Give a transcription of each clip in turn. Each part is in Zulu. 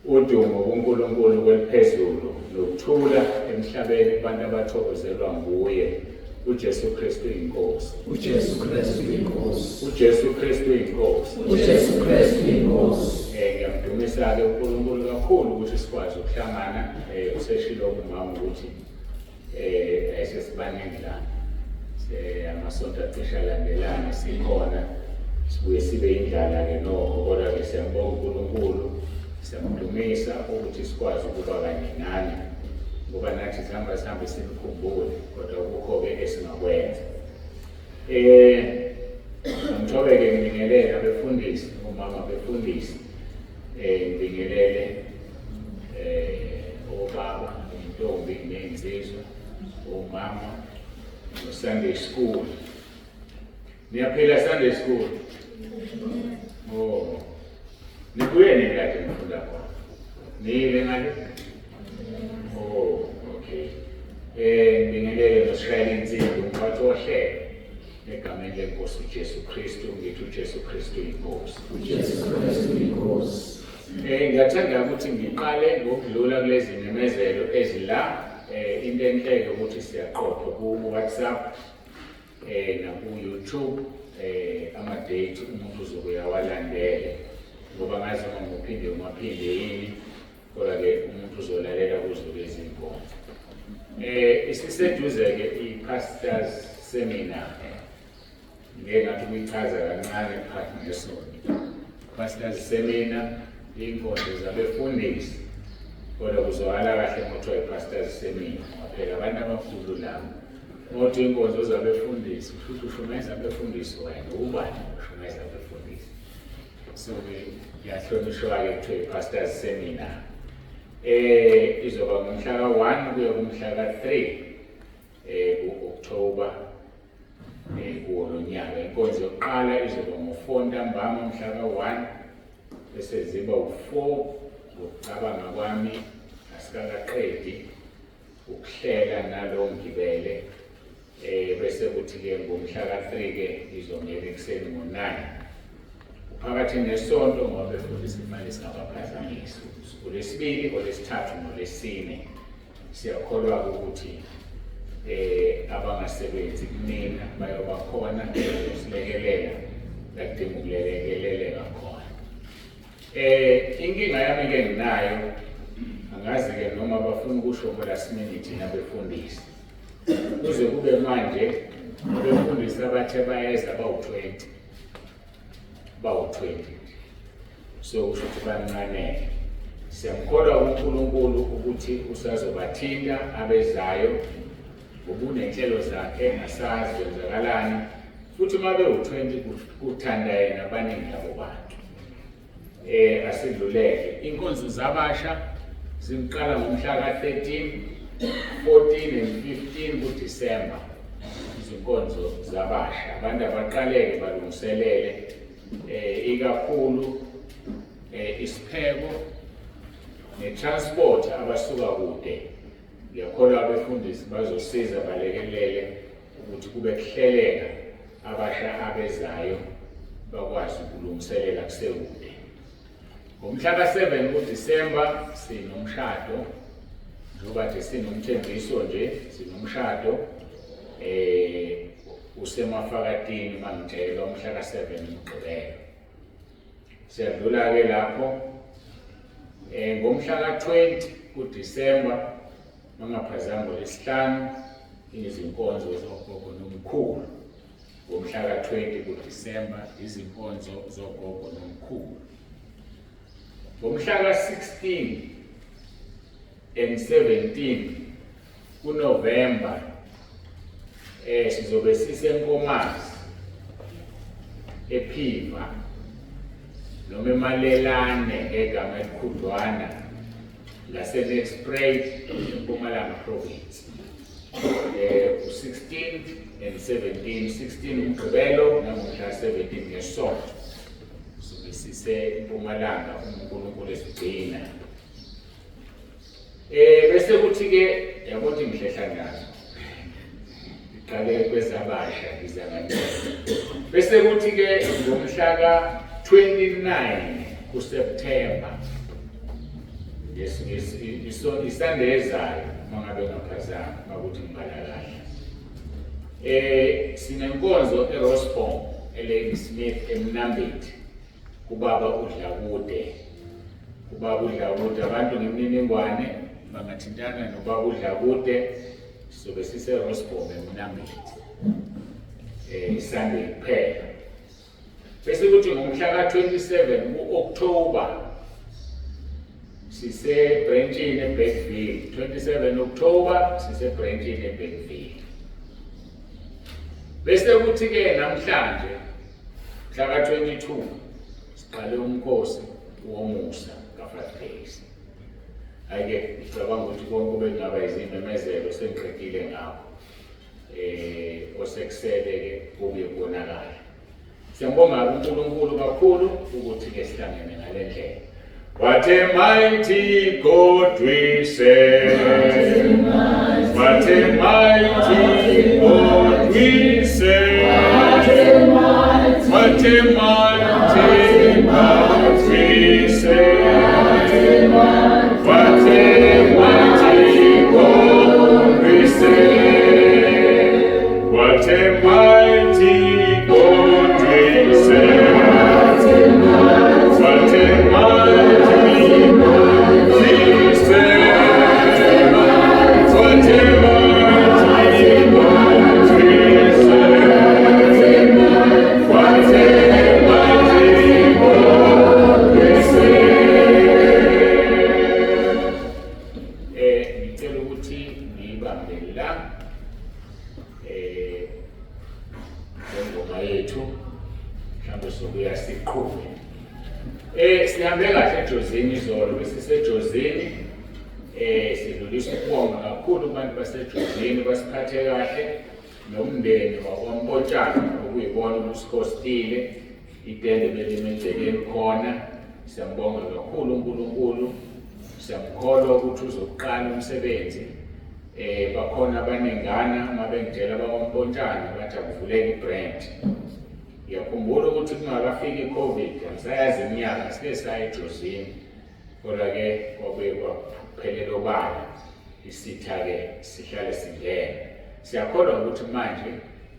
Udumo kuNkulunkulu kweliphezulu nokuthula emhlabeni kubantu abathokozelwa nguye uJesu Kristu inkosi. UJesu Kristu inkosi. UJesu Kristu inkosi. UJesu Kristu inkosi. Ngiyamdumisa ke uNkulunkulu kakhulu ukuthi sikwazi ukuhlangana. Useshilo umama ukuthi sesibaningi la. Amasonto acishe alandelane sikhona. Sibuye sibe indlala ke nokho, kodwa ke siyambonga uNkulunkulu, siyamdumisa ukuthi sikwazi ukuba kanye nani, ngoba nathi sihamba sihambe sinikhumbule, kodwa kukho-ke esingakwenza. Ngithobeke ngibingelele abefundisi, omama befundisi, ngibingelele obaba, intombi nezinsizwa, omama no-Sunday school. Niyaphila Sunday school? Oh. Nibuye nini kade nifunda khona? Niyile ngale? Oh, okay. Ngibingelele nosishayela insimbi umphathi wohlelo egameni lenkosi uJesu Kristu, ngithi uJesu Kristu inkosi. UJesu Kristu inkosi. Ngiyathanda ukuthi ngiqale ngokudlula kulezi memezelo ezila. Into enhle ukuthi siyaqopha ku WhatsApp naku YouTube, ama date umuntu uzobuya walandele, ngoba ngazi noma ngiphinde ungaphinde yini, kodwa ke umuntu uzolalela kuzo lezi zinkonzo. Isiseduze ke i-pastors seminar. Ngeke ngathi ukuyichaza kancane phakathi nesonto. Pastors seminar, inkonzo zabefundisi, kodwa kuzwakala kahle ngothiwa i-pastors seminar, phela abantu abakhulu labo. Ngothi inkonzo zabefundisi, futhi ushumayeza abefundisi wena, ubani ushumayeza abefundisi? So ngiyahlonishwa-ke kuthiwa i-pastors seminar. Izoba ngomhla ka-1 kuya kumhla ka-3 ku-October kuwo lo nyaka. Inkonzo yokuqala izoba ngo-4 ntambama mhla ka-1, bese ziba u-4. Ngokucabanga kwami asikakaqedi ukuhlela nalo ngibele, bese kuthi-ke ngomhla ka-3 ke izongena ekuseni ngo-9 phakathi nesonto, ngoba befundisa imali singabaphazamisi. Olwesibili, olwesithathu nolwesine. Siyakholwa ukuthi abangasebenzi kumina bayoba khona ukusilekelela la kudinga ukulekeleleka khona. Inkinga yami ke nginayo, angazi ke noma bafuna ukusho ngo last minute nabefundisi. Kuze kube manje abefundisi abathe bayeza bawu-20. Bawu-20. So kusho ukuthi bancanele. Siyamkholwa uNkulunkulu ukuthi usazobathinta abezayo ngobunenhlelo zakhe, asazi kwenzakalani. Futhi uma bewu-20 kuthanda yena abaningi labo bantu. Asidluleke. Inkonzo zabasha ziqala ngomhla ka-13, 14 and 15 kuDisemba. Izinkonzo zabasha, abantu abaqaleke balungiselele ikakhulu isipheko ne-transport abasuka kude. Ngiyakholwa abefundisi bazosiza balekelele ukuthi kube kuhleleka, abasha abezayo bakwazi ukulungiselela kusekude. Ngomhla ka-7 kuDisemba sinomshado, njengoba nje sinomthembiso nje sinomshado usemafakatini mangitshela umhla ka-7 uMgqibelo. Siyadlula ke lapho ngomhla ka-20 kuDisemba, mangaphazami, ngolwesihlanu, izinkonzo zogogo nomkhulu. Ngomhla Ngomhla ka-20 kuDisemba izinkonzo zogogo nomkhulu. Ngomhla ka-16 and 17 kuNovember sizobe siseNkomazi ePhiva noma eMalelane ngegama elikhudlwana laseNelspruit eMpumalanga Province. U-16 and 17, 16 uMgqibelo nangomhla 17 ngeSonto sobe siseMpumalanga uma uNkulunkulu esigcina. Bese kuthi ke yabo ukuthi ngihlehla nazo. Ngiqale kwezabasha ngiza kancane. Bese kuthi ke ngomhla ka-29 kuSeptember isande ezayo uma ngabe ngaphazama makuthi ngibala kahle. Sinenkonzo eRosbom eLadysmith eMnambithi kubaba uDlakude. Ubaba uDlakude, abantu ngemininingwane bangathintana nobaba uDlakude, sizobe sise-Rosbom eMnambithi iSunday kuphela. Bese kuthi ngomhla ka-27 ku-October sisebhrentshini eBergville, 27 October sisebhrentshini eBergville. Bese kuthi-ke namhlanje mhla ka-22 siqale umkhosi womusa ka-5 days. Hhayi-ke ngicabanga ukuthi konke bekungaba izimemezelo sengiqedile ngakho. Osekusele-ke kubuye kubonakala. Siyambonga uNkulunkulu kakhulu ukuthi ke sihlangene ngale ndlela. What a mighty God we serve. What a mighty God we serve. What a mighty God we serve. What a mighty God we serve. What a mighty God we serve. What a mighty God we serve. What a mighty God we serve. What a mighty God we serve. Ngicela ukuthi ngiyibambe la lengoma yethu, mhlawumbe sokuya siqhube. Sihambe kahle eJozini izolo, besisejozini, sidlulisa ukubonga kakhulu kubantu baseJozini, basiphathe kahle nomndeni wakwaMpontshana okuyibona obusikhostile, itende belime egcekeni khona. Siyambonga kakhulu uNkulunkulu, siyamkholwa ukuthi uzoqala umsebenzi. Bakhona abaningana uma bengitshela bakwaMpontshana bathi akuvuleke i-brand. Ngiyakhumbula ukuthi kungakafiki i-COVID, angisayazi iminyaka, sike saya eJozini, kodwa-ke kwabuye kwaphelela obala, isitha-ke sihlale singena. Siyakholwa ukuthi manje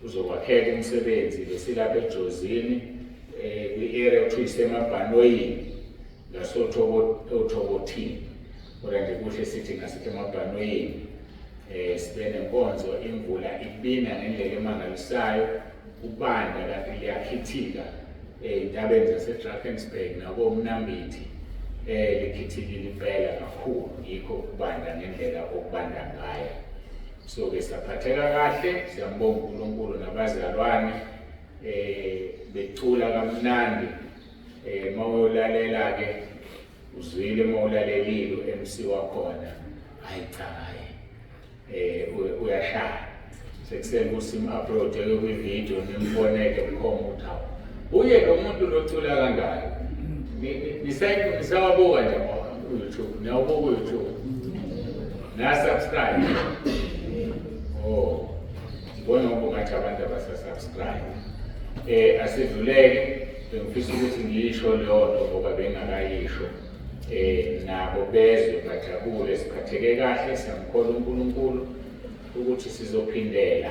uzokwakheka umsebenzi. Besilapha eJozini kwi-area okuthiwa iseMabhanoyini ngasoThobothini, kodwa nje kuhle sithi ngasithi eMabhanoyini. Sibe nenkonzo, imvula ibina ngendlela emangalisayo, kubanda kanti liyakhithika ey'ntabeni zaseDrakensberg nakoMnambithi, likhithikile impela kakhulu, yikho kubanda ngendlela okubanda ngayo. So-ke saphatheka kahle, siyambonga uNkulunkulu nabazalwane becula kamnandi. Mawuyolalela-ke uzwile, mawulalelile u-MC wakhona, hayi cha, hayi uyashaya. Sekusele ukuthi sim-upload-ke kwi-video nimboneke bukhoma ukuthi hawu, uye lo muntu locula kangaka. Nisawabuka nje ku-YouTube, niyawubuka u-YouTube, na-subscribe? Oh, ngibona ngoba ungathi abantu abasa-subscribe. Asidluleke, bengifisa ukuthi ngiyisho leyo nto ngoba bengingakayisho. Nabo bezwe bajabule, siphatheke kahle, siyamkholwa uNkulunkulu ukuthi sizophindela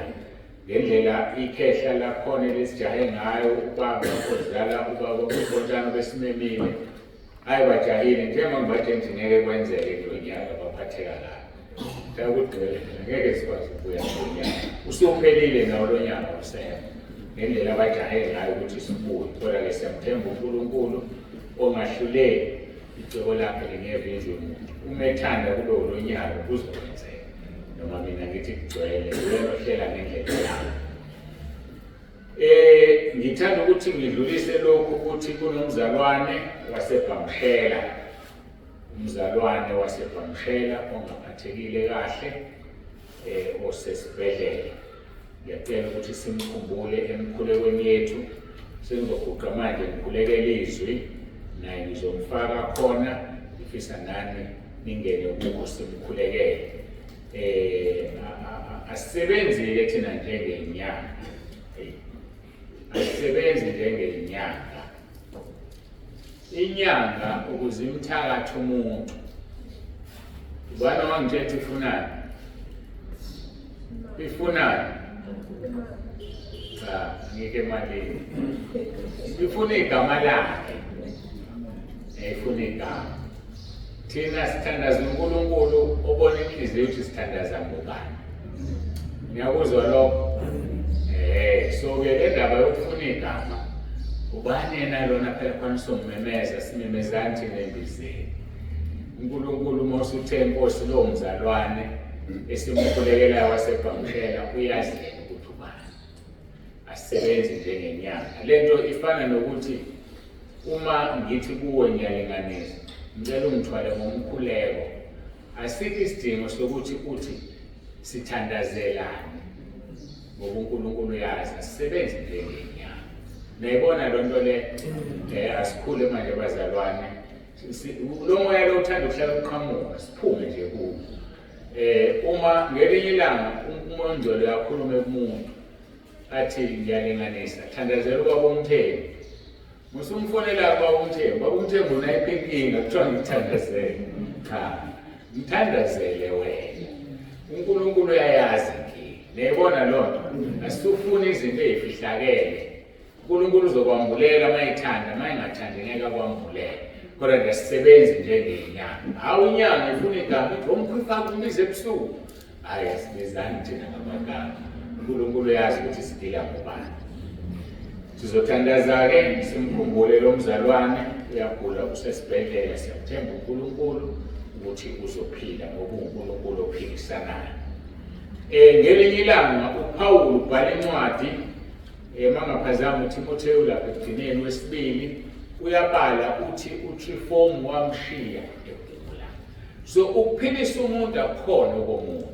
ngendlela ikhehla lakhona lesijahe ngayo, ubaba ozala ubaba uMpontshana besimemile. Hayi, bajahile njengoba ngibatshela ukuthi ngeke kwenzeke kulo nyaka, baphatheka kabi. Ngeke sikwazi ukubuya kulo nyaka, usuphelile nawo lo nyaka usekho. Ngendlela abajahe ngayo ukuthi sibuye, kodwa-ke siyamthemba uNkulunkulu ongahluleki, icebo lakhe lingevinjwe muntu. Uma ethanda kube ulo nyaka kuzokwenzeka, noma mina ngithi kugcwele, uyena ohlela ngendlela yakhe. Ngithanda ukuthi ngidlulise lokhu ukuthi kunomzalwane waseBhamshela, umzalwane waseBhamshela ongaphathekile kahle osesibhedlela. Ngiyacela ukuthi simkhumbule emkhulekweni yethu. Sengizoguqa manje ngikhulekele izwi, naye ngizomfaka khona, ngifisa nani ningene kukho simkhulekele. Asisebenzi-ke thina njengenyanga, asisebenzi njengenyanga. Inyanga ukuze imthakathe umuntu, ubani owangitshela ukuthi ifunani? Ifunani? Cha, ngike emalini. Ifuna igama lakhe, ifuna igama. Thina sithandaza uNkulunkulu obona inhliziyo ukuthi sithandaza ngobani. Ngiyakuzwa lokho. So-ke le ndaba yokufuna igama, ubani yena lona phela khona sommemeza, simemezani thina embizeni. uNkulunkulu uma usuthe Nkosi lowo mzalwane esimkhulekelayo waseBhamshela uyazi yena ukuthi ubani. Asisebenzi njengenyanga. Lento ifana nokuthi uma ngithi kuwe ngiyalinganisa, ngicela ungithwale ngomkhuleko. Asikho isidingo sokuthi uthi sithandazelane, ngoba uNkulunkulu uyazi, asisebenzi njengenyanga. Nayibona lo nto le, asikhule manje bazalwane. Lo moya lo uthanda ukuhlala uqhamuka, siphume nje kuwo. Uma ngelinye ilanga uMoya oNgcwele uyakhuluma kumuntu athi ngiyalinganisa, thandazela ubaba uMthembu. Musumfonela ubaba uMthembu, ubaba uMthembu unayiphi inkinga kuthiwa ngikuthandazele. Cha, ngithandazele wena. uNkulunkulu uyayazi inkinga. Niyayibona loo nto? Asifuni izinto ey'fihlakele. uNkulunkulu uzokwambulela uma ethanda, uma engathandi ngeke akwambulele. Kodwa nje asisebenzi njengenyanga. Hawu, inyanga ifuna igama, ithi omkhwifaka umbize ebusuku. Hhayi, asibizani thina ngamagama. uNkulunkulu uyazi ukuthi sidila ngobani. Sizothandaza-ke simkhumbule lo mzalwane, uyagula usesibhedlela, siyamthemba uNkulunkulu ukuthi uzophila ngoba uNkulunkulu ophilisanayo. Ngelinye ilanga uPawulu ubhala incwadi, mangaphazami uThimothewu lapha ekugcineni wesibili uyabala uthi uTrifomu wamshiya egula. So ukuphilisa umuntu akukhona okomuntu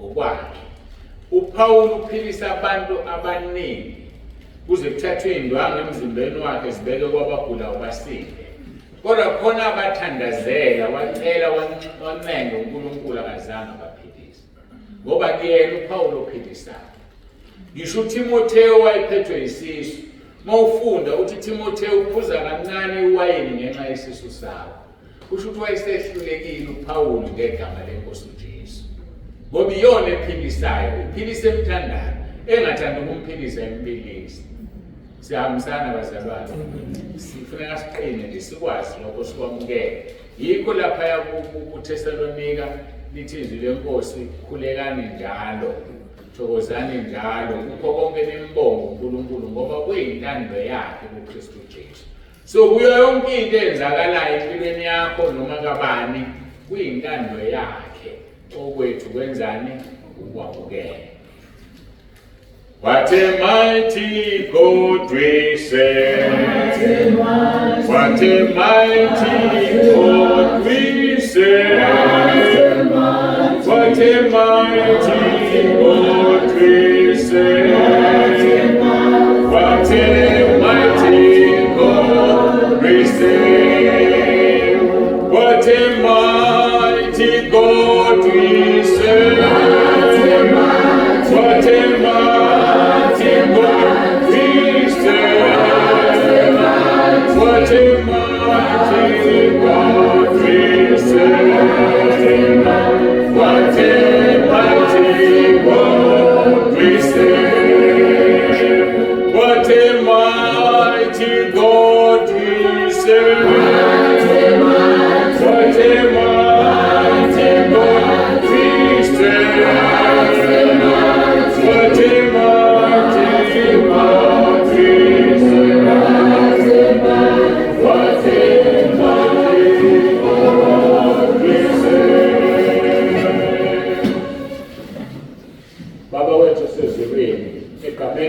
okwakhe. uPawulu uphilisa abantu abaningi kuze kuthathwe indwangu emzimbeni wakhe zibeke kwabagulayo basinde. Kodwa khona abathandazela, wacela, wancenga uNkulunkulu, akazange abaphilise, ngoba kuyena uPawulu ophilisayo. Ngisho uThimothewu wayephethwe isisu, uma ufunda uthi Timothewu uphuza kancane iwayini ngenxa yesisu sakho, kusho ukuthi wayesehlulekile uPawulu ngegama lenkosi uJesu, ngoba iyona ephilisayo, iphilisa emthandayo, engathanda ukumphilisa emphilisa. Siyahambisana bazalwane, sifuneka siqine nje sikwazi lokho sikwamukele. Yikho laphaya kuThesalonika lithi izwi lenkosi, khulekani njalo, thokozani njalo, kukho konke nimbonge uNkulunkulu, ngoba kuyintando yakhe kuKristu Jesu. So kuyo yonke into eyenzakalayo empilweni yakho noma kabani, kuyintando yakhe. Okwethu kwenzani? Ukwamukela. What a mighty God we serve. What a mighty God we serve. What a mighty God we serve. What a mighty God we serve. What a mighty God we serve. What a mighty God we serve. What a mighty God we serve. What a mighty God we serve. What a mighty God we serve. What a mighty God we serve. What a mighty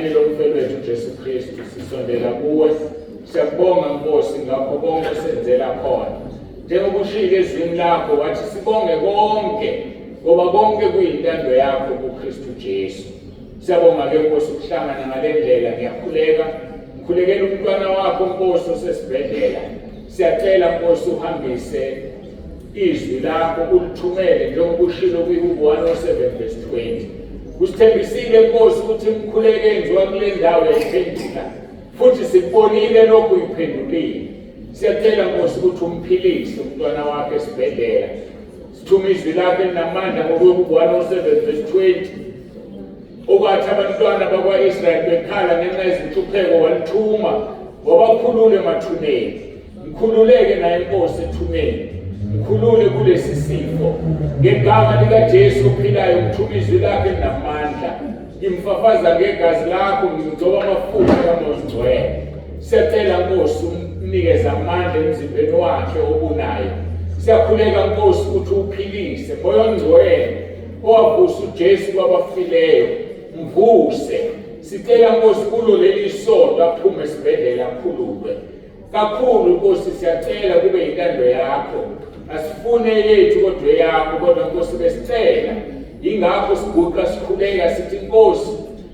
Egameni lomfelo wethu Jesu Kristu sisondela kuwe. Siyakubonga Nkosi ngakho konke osenzela khona. Njengoba ushilo ezwini lakho wathi sibonge konke ngoba konke kuyintando yakho kuKristu Jesu. Siyabonga ke Nkosi ukuhlangana ngale ndlela ngiyakhuleka. Ngikhulekela umntwana wakho Nkosi osesibhedlela. Siyacela Nkosi uhambise izwi lakho ulithumele njengoba ushilo kwiHubo 107 verse 20. Usithembisile Nkosi ukuthi imikhuleko eyenziwa kule ndawo yayiphendula futhi sikubonile lokhu uyiphendulile. Siyacela Nkosi ukuthi umphilise umntwana wakhe esibhedlela. Sithuma izwi lakho elinamandla ngokweHubo 107 verse 20. Okwathi abantwana bakwa-Israyeli bekhala ngenxa yezinhlupheko walithuma wabakhulula emathuneni. Ngikhululeke naye Nkosi ethuneni. Ngikhulule kulesi sifo. Ngegama likaJesu ophilayo ngithuma izwi lakhe elinamandla. Ngimfafaza ngegazi lakho ngimgcoba amafutha kaMoya Ongcwele. Siyacela Nkosi umnikeze amandla emzimbeni wakhe obunayo. Siyakhuleka Nkosi ukuthi uphilise Moya Ongcwele owavusa uJesu kwabafileyo. Mvuse. Sicela Nkosi kulo leli sonto aphume esibhedlela akhululwe. Kakhulu Nkosi siyacela kube yintando yakho. Asifune yethu kodwa eyakho kodwa Nkosi besicela. Ingakho siguqa sikhuleka sithi Nkosi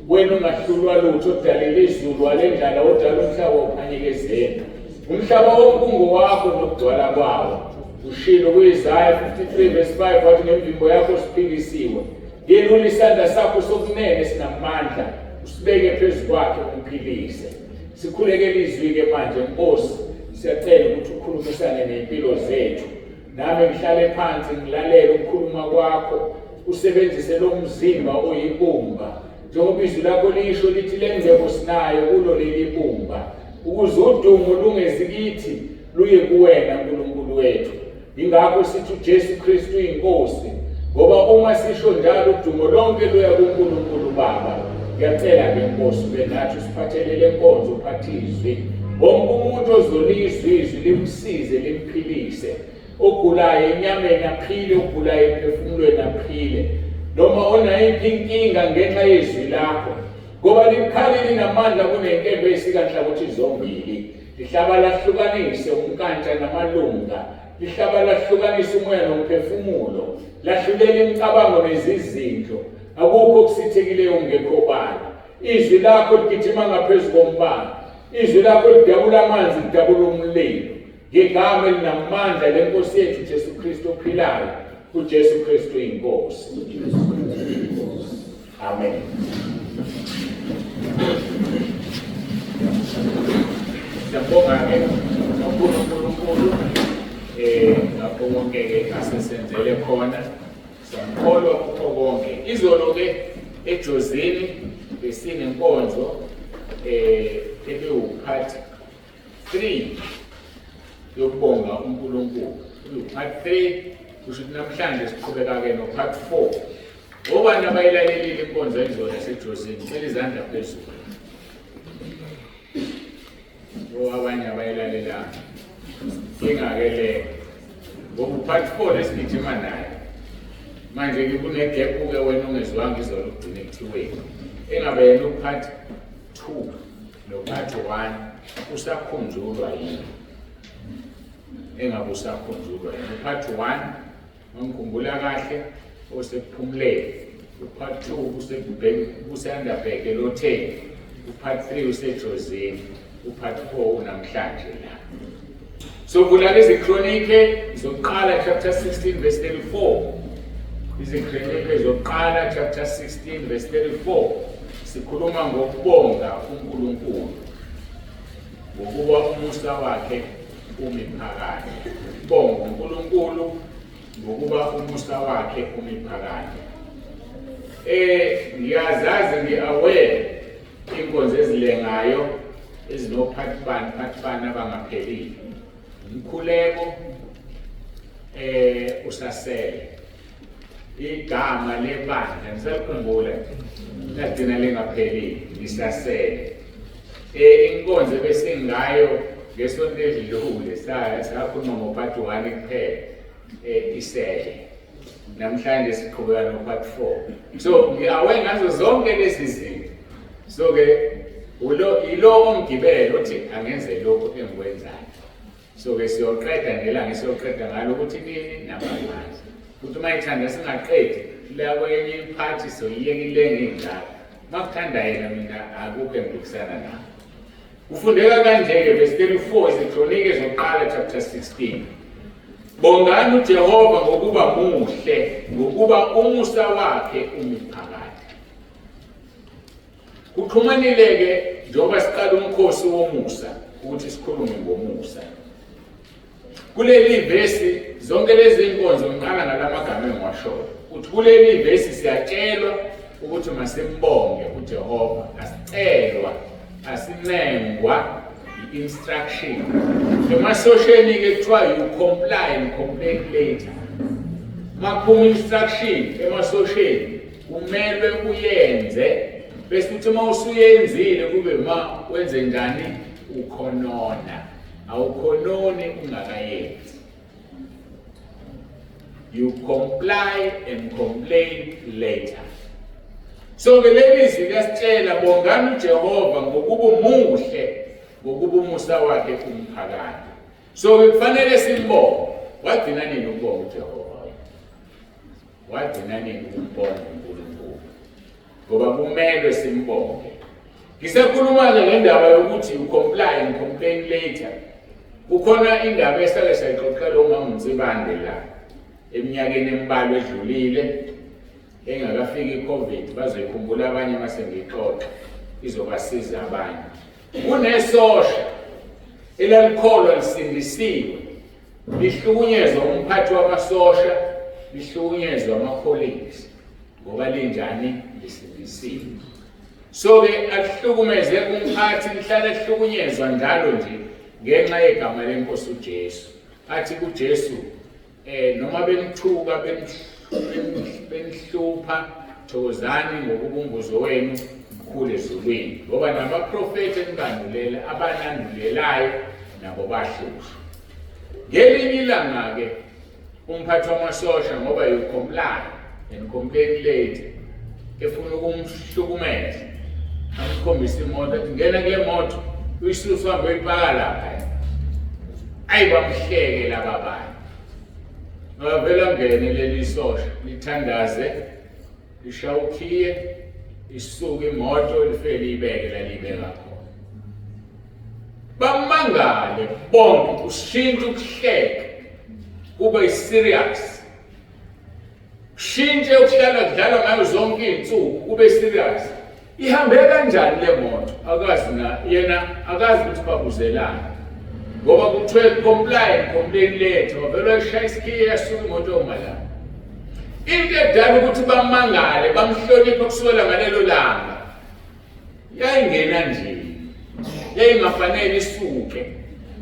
wena ungahlulwa lutho odalele izulu walendlala odala umhlaba uphanyeke Umhlaba wonke ungowakho nokugcwala kwawo. Ushilo kuIsaya 53 verse 5 wathi ngemvimbo yakho siphilisiwe. Yelula isandla sakho sokunene sinamandla usibeke phezu kwakhe umphilise. Sikhulekela izwi-ke manje Nkosi, siyacela ukuthi ukhulumisane ney'mpilo zethu. Nami ngihlale phansi ngilalele ukukhuluma kwakho, usebenzise lo mzimba oyibumba. Njengoba izwi lakho lisho lithi le ngcebo sinayo kulo leli bumba, ukuze udumo lungezi kithi luye kuwena Nkulunkulu wethu. Yingakho sithi uJesu Kristu uyinkosi ngoba uma sisho njalo udumo lonke luya kuNkulunkulu Baba. Ngiyacela ke Nkosi ube nathi usiphathele le nkonzo uphathe izwi. Wonke umuntu ozolizwa izwi limsize limphilise. Ogulayo enyameni aphile, ogulayo emphefumulweni aphile. Noma onayiphi inkinga ngenxa yezwi lakho. Ngoba libukhali linamandla kunenkemba eyisika nhlangothi zombili. Lihlaba lahlukanise umnkantsha namalunga, lihlaba lahlukanise umoya nomphefumulo, lahlulela imicabango nezizindlo. Akukho okusithikileyo okungekho obala. Izwi lakho ligijima ngaphezu kombani. Izwi lakho lidabula amanzi, lidabula umlilo. Ngegama elinamandla lenkosi yethu Jesu Kristu ophilayo, uJesu Kristu inkosi. Amen. Siyabonga-ke kakhulu uNkulunkulu ngakho konke-ke asesenzele khona. Siyamkholwa kukho konke. Izolo-ke eJozini besinenkonzo ebiwupart 3 yokubonga uNkulunkulu. Part 3 kusho ukuthi namhlanje siqhubeka-ke no-part 4. Obani abayilalelile inkonzo izolo yaseJozini? Cela izandla phezulu. O abanye abayilalelanga. Inkinga-ke le ngoba u-part 4 lesigijima naye. Manje-ke kune-gap-ke wena ongezwanga izolo ugcine kuthiweni. Engabe yena u-part 2 no-part 1 usakhunjulwa yini? Engabe usakhunjulwa yini? U-part 1 Ngikhumbula kahle osekuphumuleni upart 2 usandabheke elotheni upart 3 usejozini upart 4 unamhlanje la. So vula izikronike zokuqala chapter 16 verse 34. Izikronike zokuqala chapter 16 verse 34 sikhuluma ngokubonga uNkulunkulu ngokuba umusa wakhe umi phakade. Bonga uNkulunkulu ngokuba umusa wakhe umi phakade. Ngiyazazi ngi-aware inkonzo ezilengayo ezinophathi bani phathi bani abangaphelile. Umkhuleko usasele. Igama lebandla ngisalikhumbula lagcina lingaphelile lisasele. Inkonzo ebesingayo ngesonto edlule sakhuluma ngo-part 1 kuphela isele. Namhlanje siqhubeka no-part 4. So ngi-aware ngazo zonke lezi zinto. So ke ulo ilo omgibelo othi angenze lokhu engikwenzayo. So ke siyoqeda ngelanga siyoqeda ngalo ukuthi nini nabangazi. Kuthi uma ithanda singaqedi la kwenye iphathi soyiyeka ilenge ingaka. Makuthanda yena mina akukho engiphikisana nakho. Kufundeka kanje-ke verse 34 iziKronike zokuqala chapter 16. Bongani uJehova ngokuba muhle, ngokuba umusa wakhe umi phakade. Kuxhumanile-ke njengoba siqala umkhosi womusa ukuthi sikhulume ngomusa. Kuleli vesi zonke lezi nkonzo ngiqala ngalamagama engiwashoyo. Uthi kuleli vesi siyatshelwa ukuthi masimbonge uJehova, asicelwa, asincengwa i-instruction. Emasosheni-ke kuthiwa you comply and complain later. Makuphuma instruction emasosheni kumelwe uyenze bese uthi uma usuyenzile kube ma wenze njani ukhonona. Awukhononi ungakayenzi. You comply and complain later. So ke leli zwi liyasitshela bongani uJehova ngokuba umuhle ngokuba umusa wakhe umphakade. So ke kufanele simbonge. Wagcina nini ukubonga uJehova? Wagcina nini ukumbonga uNkulunkulu? Ngoba kumelwe simbonge. Ngisakhuluma-ke ngendaba yokuthi you comply and complain later. Kukhona indaba esake sayixoxela umama uNsibande la eminyakeni embalwa edlulile engakafiki i-COVID bazoyikhumbula abanye uma sengiyixoxa izobasiza abanye. Kunesosha elalikholwa lisindisiwe lihlukunyezwa umphathi wamasosha lihlukunyezwa ama-colleagues ngoba linjani lisindisiwe. So ke akuhlukumeze umphathi lihlale ehlukunyezwa njalo nje ngenxa yegama lenkosi uJesu. Athi kuJesu noma benithuka benihlupha thokozani ngokuba umvuzo wenu mkhulu ezulwini ngoba nabaprofethi enibandulela abanandulelayo nabo bahlushwa. Ngelinye ilanga ke umphathi wamasosha ngoba you comply and complain late efuna ukumhlukumeza amkhombisa imoto athi ngena kule moto uyisuse uhambe uyipaka lapha ayi bamhleke laba bantu ngavela ngene leli sosha lithandaze lishaya ukhiye isuke imoto lifike liyibeke la liyibeka khona bamangale bonke kushintsha ukuhleka kube serious kushintshe ukuhlala kudlalwa ngayo zonke iy'nsuku kube serious ihambe kanjani le moto akazi na yena akazi ukuthi babuzelani ngoba kuthiwe comply and complain later wavele wayishaya isikhiye yasuka imoto yoma la into edala ukuthi bamangale bamhloniphe kusukela ngalelo langa yayingena nje yayingafanele isuke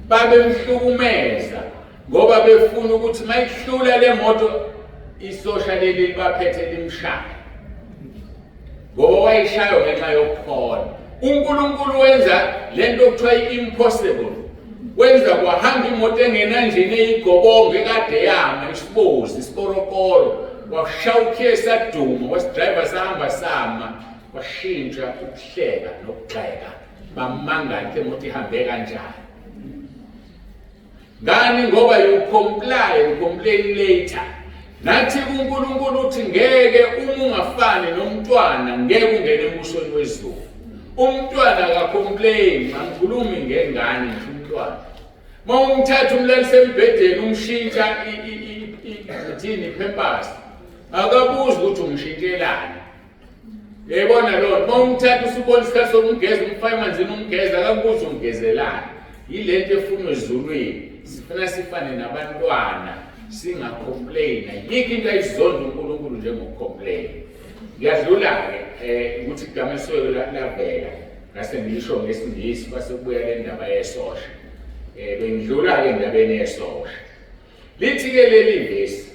babemhlukumeza ngoba befuna ukuthi mayihlula le moto isosha leli libaphethe limshaya ngoba wayishaywa ngenxa yokukholwa. UNkulunkulu wenza lento okuthiwa i-impossible, wenza kwahamba imoto engenanjini eyigobongo ekade yama isibozi isikorokoro, washaya ukhiye saduma, wasidrayiva sahamba sama, washintsha ukuhleka nokugxeka, bamangala imoto ihambe kanjani. Ngani? Ngoba you comply and complain later. Nathi kuNkulunkulu uthi ngeke uma ungafani nomntwana ngeke ungene embusweni wezulu. Umntwana akacomplain, angikhulumi ngengane ngisho umntwana. Uma umthatha umlalise embhedeni umshintsha ithini ipampers, akabuzi ukuthi umshintshelani. Uyayibona loo nto, uma umthatha usubona isikhathi sokumgeza, umfake emanzini umgeza, akakubuzi umgezelani. Yile nto efunwa ezulwini, sifuna sifane nabantwana, singacomplaina. Yikho into ayizonda uNkulunkulu njengokucomplaina. Ngiyadlula-ke ukuthi igama elisuke lavela, ngase ngisho ngesiNgisi, kwase kubuya le ndaba yesosha. Bengidlula-ke endabeni yesosha. Lithi-ke leli vesi,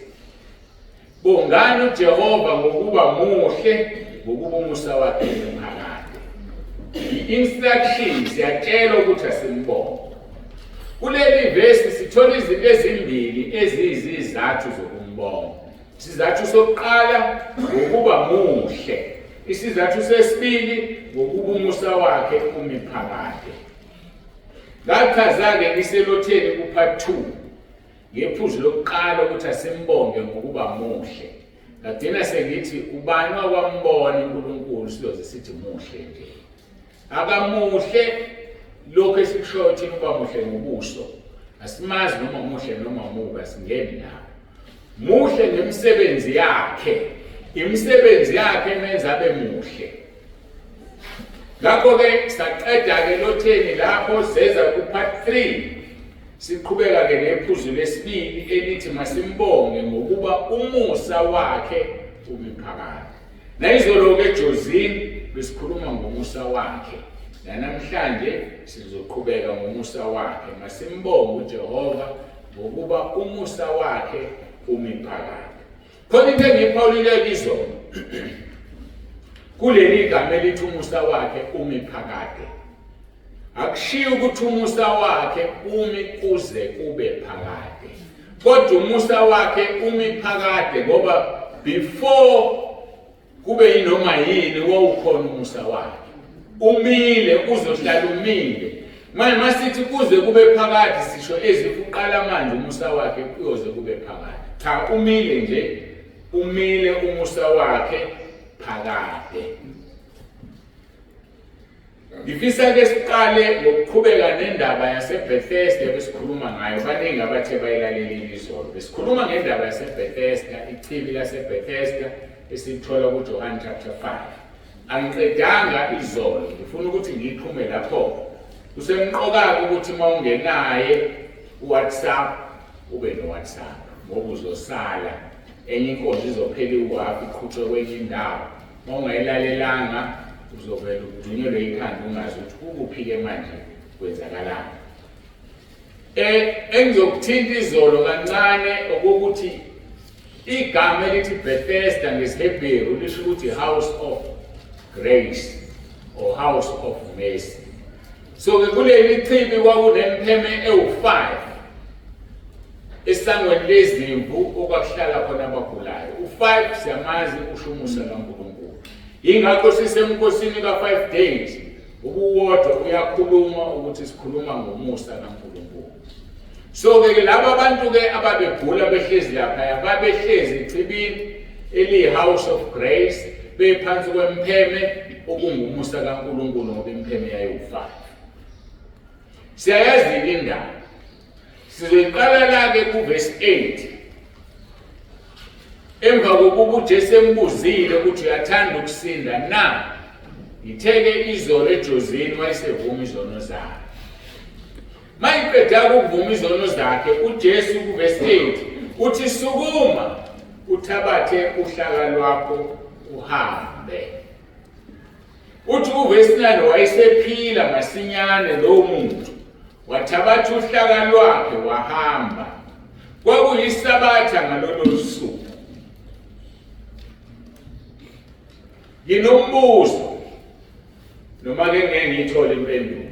Bongani uJehova ngokuba muhle, ngokuba umusa wakhe uphakade. I-instruction siyatshelwa ukuthi asimbonge. Kuleli vesi sithola izinto ezimbili eziyizizathu zokumbonga. Isizathu sokuqala ngokuba muhle. Isizathu sesibili, ngokuba umusa wakhe umi phakade. Ngachaza-ke ngiselotheni ku-part 2 ngephuzu lokuqala ukuthi asimbonge ngokuba muhle. Ngagcina sengithi ubani wakwambona uNkulunkulu siyoze sithi muhle nje. Akamuhle lokho esikushoyo thina uba muhle ngobuso. Asimazi noma muhle noma mubi, asingeni lapho. Muhle ngemisebenzi yakhe. Imisebenzi yakhe emenza abe muhle. Ngakho-ke saqeda-ke lotheni lapho seza ku-part 3. Siqhubeka-ke nephuzu lesibili elithi masimbonge ngokuba umusa wakhe umi phakade. Nayizolo-ke eJozini besikhuluma ngomusa wakhe. Nanamhlanje sizoqhubeka ngomusa wakhe. Masimbonge uJehova ngokuba umusa wakhe umi phakade. Khona into engiyiphawulile izolo kuleli gama elithi umusa wakhe umi phakade. Akushiyo ukuthi umusa wakhe umi kuze kube phakade. Kodwa umusa wakhe umi phakade ngoba before kube yinoma yini wawukhona umusa wakhe. Umile uzohlala umile. Manje masithi kuze kube phakade sisho ezifuqala manje umusa wakhe kuyoze kube phakade. Cha, umile nje, umile umusa wakhe phakade. Ngifisa ke siqale ngokuqhubeka nendaba yaseBethesda besikhuluma ngayo. Baningi abathe bayilalelile izolo. Besikhuluma ngendaba yaseBethesda, ichibi laseBethesda esithola kuJohn chapter 5. Angiqedanga izolo, ngifuna ukuthi ngiyixhume lapho. Kusemqoka ukuthi uma ungenaye uWhatsApp ube noWhatsApp ngoba uzosala. Enye inkonzo izophela iwuhafu iqhutshwe kwenye indawo. Uma ungayilalelanga uzovele udunyelwe ikhanda ungazi ukuthi kukuphi-ke manje kwenzakalani. Engizokuthinta izolo kancane okokuthi igama elithi Bethesda ngesiHebheru lisho ukuthi House of Grace or House of Mercy. So ke kuleli chibi kwakunempheme ewu-5 esangweni lezimvu okwakuhlala khona abagulayo. U-5 siyamazi usho umusa kaNkulunkulu. Yingakho sisemkhosini ka-5 days ubuwodwa uyakhuluma ukuthi sikhuluma ngomusa kaNkulunkulu. So ke laba bantu ke ababegula behlezi laphaya babehlezi echibini eliyi-House of Grace bephansi kwempheme okungumusa kaNkulunkulu ngoba impheme yayiwu-5. Siyayazi indaba. Sizoyiqala la-ke kuvesi 8. Emva kokuba uJesu embuzile ukuthi uyathanda ukusinda na, ngithe-ke izolo eJozini wayesevuma izono zakhe. Mayiqeda ukuvuma izono zakhe uJesu kuvesi 8 uthi sukuma uthabathe uhlaka lwakho uhambe. Uthi kuvesi 9 wayesephila masinyane lowo muntu wathabatha uhlaka lwakhe wahamba. Kwakuyisabatha ngalolo suku. Nginombuzo noma ke ngeke ngiyithole impendulo.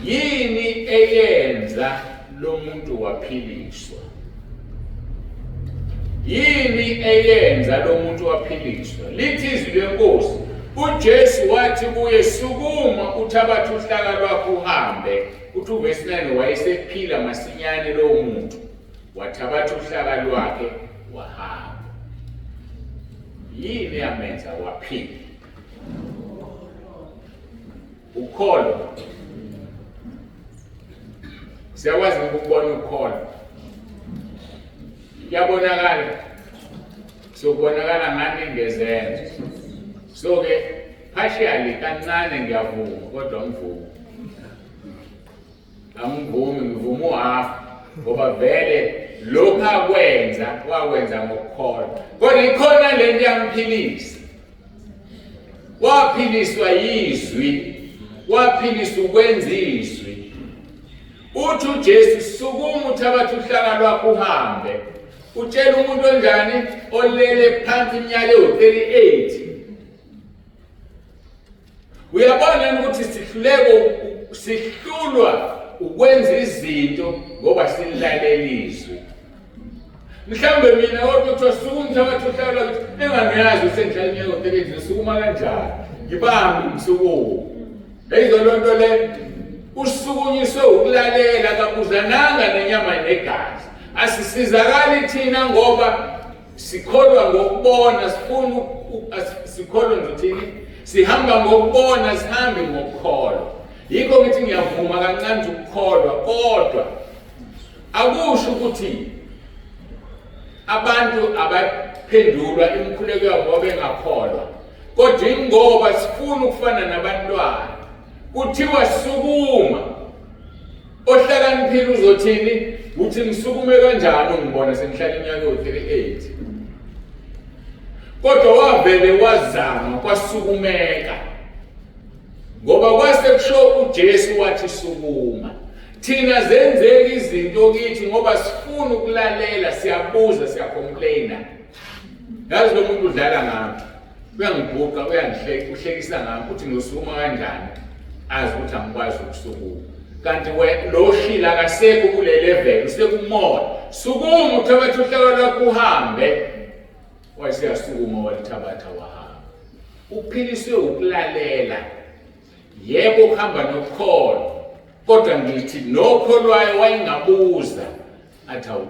Yini eyenza lo muntu waphiliswa? Yini eyenza lo muntu waphiliswa? Lithi izwi lenkosi, uJesu wathi kuye, sukuma uthabathe uhlaka lwakho uhambe. Uthi uvesi 9 wayesephila masinyane lowo muntu, wathabatha uhlaka lwakhe wahamba. Yini yamenza waphila? Ukholo. Siyakwazi ukubona ukholo. Kuyabonakala. Sokubonakala ngani ngezenzo. So ke partially kancane ngiyavuma kodwa ngivuma. Angivumi, ngivuma uhalf ngoba vele lokhu akwenza wakwenza ngokukholwa. Kodwa ikhona lento yamphilisa. Waphiliswa yizwi, waphiliswa ukwenza izwi. Uthi uJesu sukuma uthabathe uhlaka lwakho uhambe. Utshela umuntu onjani olele phansi iminyaka ewu-38. Uyabona ukuthi sihluleko sihlulwa ukwenza izinto ngoba silalela izwi. Mhlawumbe mina kodwa kuthiwa sukuma mthabatha uhlala ukuthi engangiyazi usengihlala iminyaka o-30 ngisukuma kanjani ngibambe ngisukume. Yayizwa loo nto le usukunyiswe ukulalela kabuzananga nenyama negazi. Asisizakali thina ngoba sikholwa ngokubona sifuna sikholwa ngithini sihamba ngokubona sihambe ngokukholwa. Yikho ngithi ngiyavuma kancane ukukholwa kodwa akusho ukuthi abantu abaphendulwa imikhuleko yabo ngoba bengakholwa kodwa ingoba sifuna ukufana nabantwana kuthiwa sukuma ohlakaniphile uzothini uthi ngisukume kanjani ungibona sengihlala iminyaka ewu-38 kodwa wavele wazama kwasukumeka ngoba kwase kusho uJesu wathi sukuma Thina zenzeka izinto kithi ngoba sifuna ukulalela, siyabuza, siyacomplaina. Yazi lo muntu udlala ngami. Uyangibhuqa, uyangihleka, uhlekisa ngami uthi ngizosukuma kanjani? Azi ukuthi angikwazi ukusukuma. Kanti we lo shila akasekho kule level, usekumoya. Sukuma uthabathe uhlaka lwakho uhambe. Wayeseyasukuma walithabatha wahamba. Uphiliswe ukulalela. Yebo kuhamba nokukholwa. Kodwa ngithi nokholwayo wayengabuza athi awu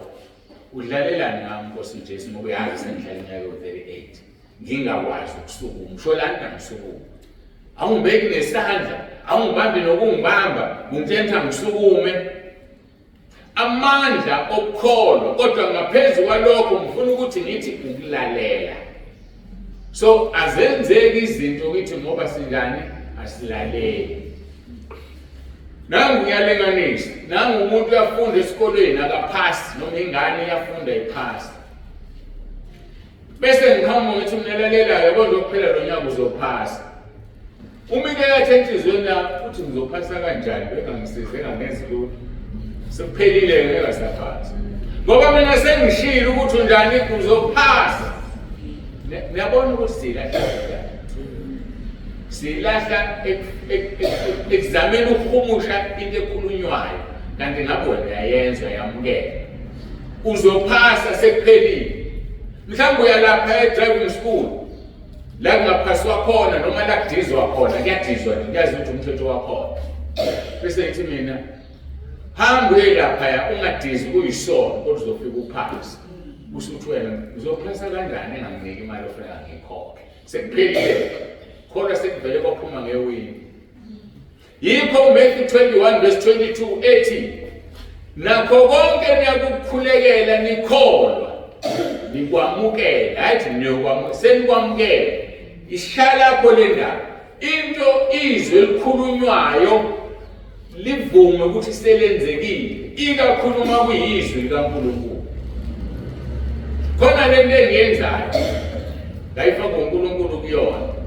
udlalelani ngami Nkosi Jesu ngoba uyazi sengidlala iminyaka ewu-38 ngingakwazi ukusukuma usho lani ngisukuma awungibeki nesandla awungibambi nokungibamba ngungitshela ngisukume amandla okukholwa kodwa ngaphezu kwalokho ngifuna ukuthi ngithi ukulalela so azenzeki izinto kithi ngoba sinjani asilaleli nangu ngiyalinganisa nangu umuntu uyafunda esikolweni akaphasi noma ingane iyafunda iphasi bese ngiqhamuka ngithi mina lalela yabo nje kuphela lo nyaka uzophasa uma ike yathi enhliziyweni yakho uthi ngizophasa kanjani bengangisize engangenzi lutho sekuphelile ngeke asaphasa ngoba mina sengishilo ukuthi unjani uzophasa niyabona ukuthi silahla silahla ekuzameni ukuhumusha into ekhulunywayo kanti ngabe wena uyayenza uyamukela uzophasa sekuphelile mhlawumbe uyalapha e-driving school la kungaphaswa khona noma la kudizwa khona kuyadizwa nje kuyazi ukuthi umthetho wakhona bese ngithi mina hamba uye laphaya ungadizi kuyisono kodwa uzofika uphase usuthi wena uzophasa kanjani enganginiki imali ofuneka ngiyikhokhe sekuphelile khona sekuvele kwaphuma ngewini Yikho uMatthew 21 verse 22 ethi nakho konke niyakukhulekela nikholwa nikwamukela hayi niyokwamukela senikwamukela ishaya lapho le ndaba into izwi elikhulunywayo livume ukuthi selenzekile ikakhulu uma kuyizwi likaNkulunkulu khona le nto engiyenzayo ngayifaka uNkulunkulu kuyona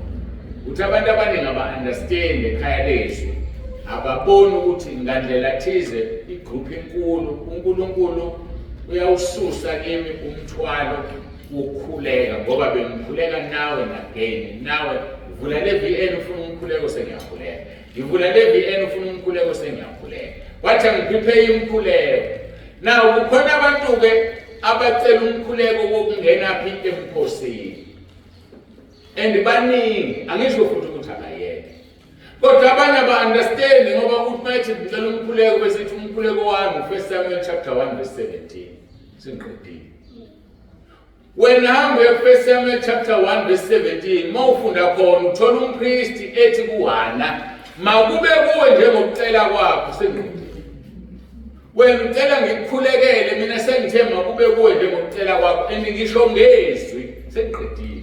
Uthi abantu abaningi aba-understand ekhaya lezwi ababoni ukuthi ngandlela thize igroup enkulu uNkulunkulu uyawususa kimi umthwalo wokukhuleka ngoba bengikhuleka nawe nagain nawe vula le VN ufuna umkhuleko sengiyakhuleka ngivula le VN ufuna umkhuleko sengiyakhuleka wathi angiphiphe imkhuleko naw kukhona abantu-ke abacela umkhuleko wokungena phi emkhosini and baningi angisho futhi ukuthi akayeke kodwa abanye aba-understand ngoba uthi mayethi ngicela umkhuleko bese ithi umkhuleko wami u-1 Samuel chapter 1 verse 17 sengiqedile wena hamba uye ku-1 Samuel chapter 1 verse 17 uma ufunda khona uthola umpristi ethi kuHana makube kuwe njengokucela kwakho sengiqedile Wena ucela ngikukhulekele mina sengithe makube kuwe njengokucela kwakho and ngisho ngezwi sengiqedile.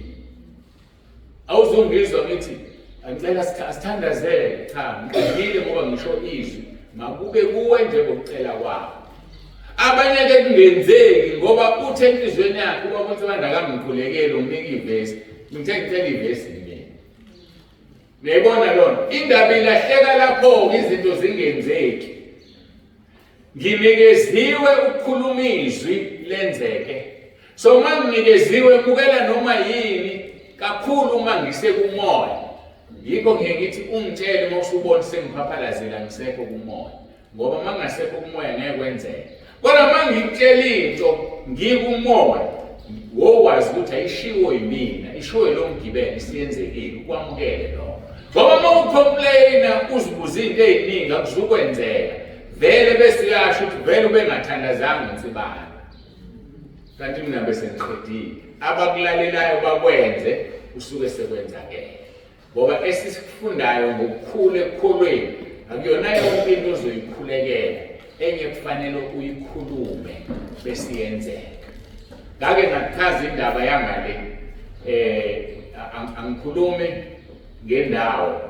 Awuzungizwa ngithi angicela asithandazele cha ngiqedile ngoba ngisho izwi makube kuwe njengokucela kwakho. Abanye ke kungenzeki ngoba uthe enhliziyweni yakhe uba ukuthi manje akangikhulekele unginika ivesi. Ngithe ngicela ivesi mina. Niyayibona lona indaba ilahleka lapho izinto zingenzeki. Nginikeziwe ukukhuluma izwi lenzeke. So uma nginikeziwe mukela noma yini kakhulu uma ngisekumoya. Yikho ngiye ngithi ungitshele uma usubona sengiphaphalazela ngisekho kumoya. Ngoba uma ngingasekho kumoya ngeke kwenzeke. Kodwa uma ngikutshela into ngikumoya, wokwazi ukuthi ayishiwo yimina, ishiwo yilo mgibelo, isiyenzekile, ukwamukele lokho. Ngoba uma ucomplaina uzibuza into ey'ningi akuzukwenzeka. Vele bese uyasho ukuthi vele ubengathandazanga uNsibane. Kanti mina bese ngiqedile. Abakulalelayo bakwenze usuke sekwenzakele. Ngoba esikufundayo ngokukhula ekukholweni akuyona yonke into ozoyikhulekela, enye kufanele uyikhulume bese iyenzeka. Ngake ngachaza indaba yangale, angikhulumi ngendawo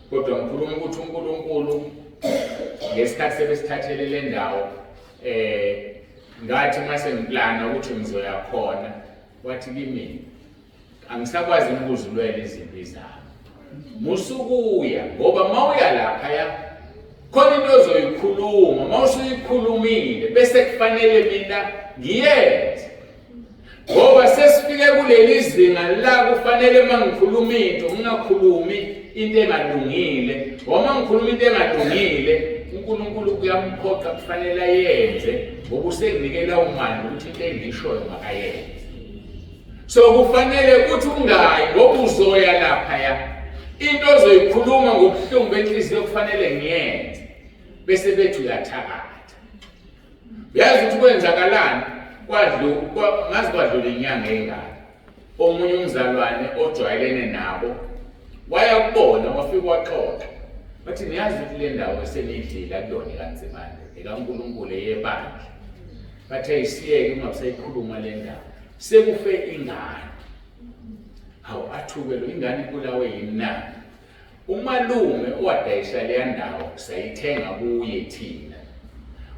kodwa ngikhuluma ukuthi uNkulunkulu ngesikhathi sebesithathele le ndawo, ngathi mase ngiplana ukuthi ngizoya khona, wathi kimi angisakwazi ukuzilwela izimpi zami, musukuya ngoba mawuya laphaya khona into ozoyikhuluma, mawusuyikhulumile bese kufanele mina ngiyenze, ngoba sesifike kuleli zinga la kufanele mangikhuluma into ngingakhulumi into engalungile, ngoba mangikhuluma into engalungile uNkulunkulu kuyamphoqa kufanele ayenze, ngoba usenginikela umandla ukuthi into engiyishoyo makayenze. So kufanele ukuthi ungayi ngoba uzoya laphaya, into ozoyikhuluma ngobuhlungu benhliziyo kufanele ngiyenze, bese bethi uyathakatha. Uyazi ukuthi kwenzakalani? Ngazi kwadlula inyanga engaka, omunye umzalwane ojwayelene nabo waya kubona, wafika waxoxa, wathi niyazi ukuthi le ndawo eseniyidlile akuyona ekaNzimande, ekaNkulunkulu, eyebandla. Bathe isiyeke ungabusayikhuluma le ndaba, sekufe ingane. Hawu, athuke lo, ingane ibulawe yini na? Umalume owadayisa leya ndawo sayithenga kuye thina.